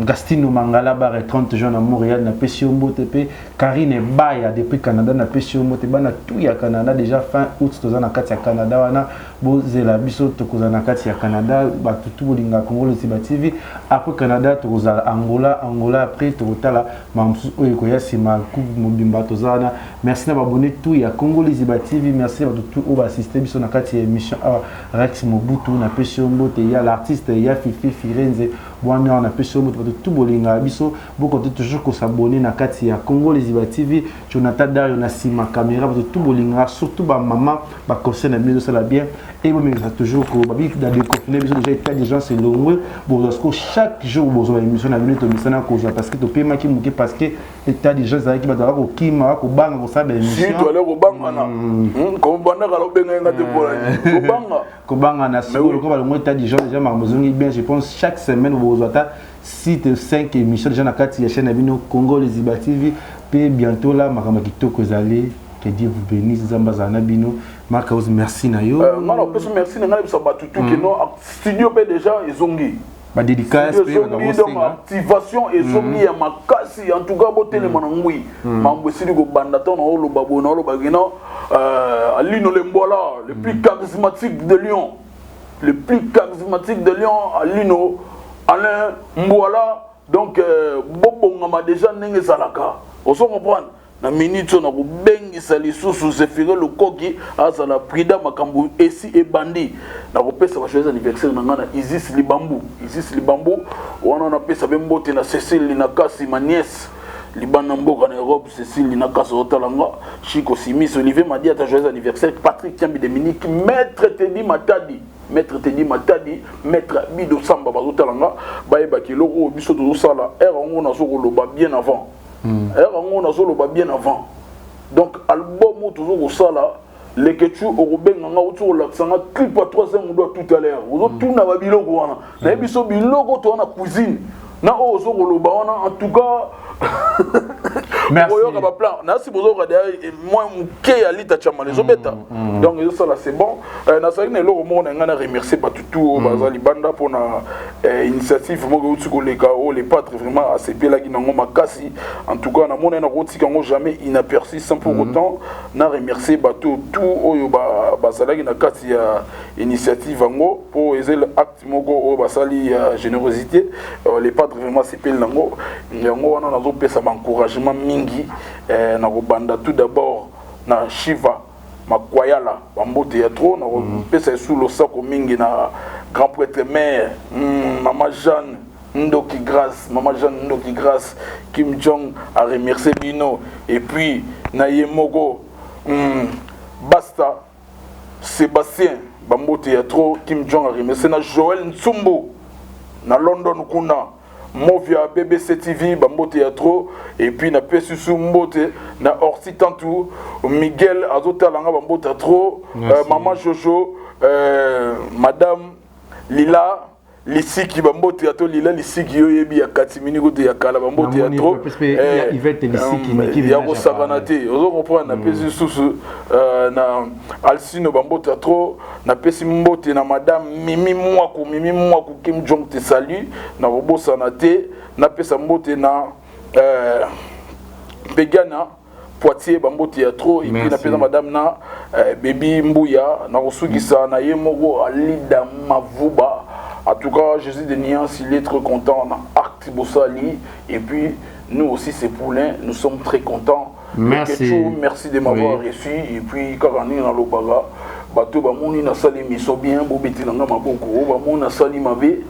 [SPEAKER 5] Gastino Mangala Bar, 30 juin na Montréal, napesi yo mbote. Mpe Karine Baya depuis Canada, napesi yo mbote. Bana tout ya Canada, déjà fin août toza na kati ya Canada wana, bozela biso, tokozala na kati ya Canada. Bato tout bolingaka Congo Lisiba TV, après Canada tokozala Angola, Angola après tokotala makambo mosusu oyo ekoya nsima. Coupe mobimba toza wana. Merci na babone tout ya Congo Liziba TV, merci na bato tout oyo baassiste biso na kati ya émission awa. Rex Mobutu, napesi yo mbote. Ya l'artiste ya Fifi Firenze bwana awa, napesi yo mbote. Bato tout bolingaka biso, bokote toujours kosabonner na kati ya Congo Liziba TV. Jonathan Dario na nsima caméra. Bato tout bolingaka, surtout bamama, baconseil na bino ezosala bien e bomekisa toujours ko babi na déconfiner biso déjà, état d'urgence elongwe, bozwa siko chaque jour bozwa émission na bino. Tomisana kozwa parce que topemaki moke, parce que état d'urgence ezalaki, bato baka kokima, bakobanga kosala baémission.
[SPEAKER 2] Toale kobangana kobandaka, lobenga nga te mpona kobanga.
[SPEAKER 5] Kobangana. Sikoyo lokola balongwe état d'urgence déjà, makambo ezongi bien. Je pense chaque semaine bozwa ata 6 5 émission déjà na kati ya chaîne na bino Congo Liziba TV. Mpe bientôt la makambo ya kitoko ezali. Que Dieu vous bénisse, Nzambe azala na bino. Mark House, merci na yo.
[SPEAKER 2] Nga na opesi merci na ngai, nayebisa bato tout ke no studio mpe déjà ezongi.
[SPEAKER 5] Badédicace mpe.
[SPEAKER 2] Ezongi, donc activation ezongi ya makasi. En tout cas botelema na ngwi, mambo esili kobanda. Ntango na oloba boye, na olobaki no Alino Lembola, le plus charismatique de Lyon, le plus charismatique de Lyon, Alino Alain Mbwala. Donc bobongama déjà ndenge ezalaka, ozo comprendre. Na minute oyo nakobengisa lisusu Zefire Lukoki, azala prida. Makambo esi ebandi. Nakopesa bajoyeux anniversaire na ngai na Isis Libambu, Isis Libambu wana napesa mpe mbote na Cécile Linakasi, ma nièce libanda mboka na Europe. Cécile Linakasi ozotala nga. Chico Simis, Olivier Madiata, joyeux anniversaire. Patrick Tiambi, Dominique, Maître Tedi Matadi, Maître Tedi Matadi, Maître Bido Samba, bazotala nga, bayebaki eloko oyo biso tozosala. Ere yango nazo koloba bien avant, ere yango nazoloba bien avant. Donc album oyo tozo kosala, Leketu, okobenga nga, oti kolakisa nga clip ya troisième doigt tout à l'heure, ozotuna babiloko wana. Nayebi so biloko to wana cuisine na oyo ozo koloba wana. En tout cas oyoka baplan nasi, bozoyoka deya mwa moke ya lita chamala ezobeta. Donc ezosala, c'est bon. Nazalaki na eloko moko na ngai na remercier bato tout oyo baza libanda mpona initiative moko euti koleka oyo Le Patre vraiment asepelaki nango makasi. En tout cas namoni nakotika yango jamais inaperçu sans pour autant na remercier bato tout oyo bazalaki na kati ya initiative yango, mpo eza acte moko oyo basali ya générosité. Le Padre vraiment asepeli nango. Yango wana nazopesa baencouragement mingi. Na kobanda tout d'abord na Shiva Makwayala, bambote ya trop. Nakopesa esu losako mingi na grand prêtre mère, Mama Jeanne Ndoki Grâce, Mama Jeanne Ndoki Grâce. Kim Jong a remercié bino. Et puis na ye moko Basta Sébastien, bambote ya trop. Kim Jong a remercié na Joël Ntsumbu na London kuna, Movia BBC TV, bambote ya trop. Et puis napesi su mbote na Orsi Tantu Miguel, azotala nga, bambote ya trop. Mama Jojo, Madame Lila Lisiki, bambote ya to Lila Lisiki, yo oyebi ya katimini kote ya kala, bambote ya trop ya kosakana te, ozo comprendre. Napesi lisusu na Alsino, bambote ya trop. Napesi mbote na Madame Mimi Mwaku, Mimi Mwaku, Kim Jong te salue. Nakobosana te napesa mbote na Pegana Poitiers, bambote ya trop. Et puis napesa madame na Baby Mbuya. Nakosukisa na ye moko Alida Mavuba. En tout cas, Jésus de Niance, il est très content na acte bosali et puis nous aussi ses poulains, nous sommes très contents.
[SPEAKER 5] Merci.
[SPEAKER 2] Ketchou, merci de m'avoir oui. reçu et puis kaka ndenge nalobaka bato bamoni nasali émission bien bobetela nga maboko oyo bamoni nasali mabe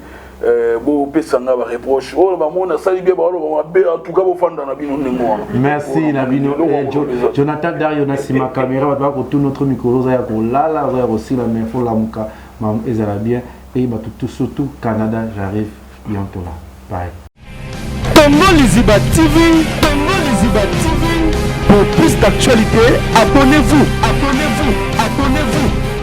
[SPEAKER 2] euh, bopesa nga bareproche oyo bamoni nasali bien baloba mabe en tout cas bofanda na bino ndenge wana.
[SPEAKER 5] Merci na bino eh, Jonathan Dario na nsima caméra bato bakotuna notre mikolo oza ya kolala oza ya kosila mais fo lamuka ezala bien et bato tout surtout Canada j'arrive bientôt là bye.
[SPEAKER 1] Congo Liziba TV, Congo Liziba TV. Pour plus d'actualités, abonnez-vous, abonnez-vous, abonnez-vous.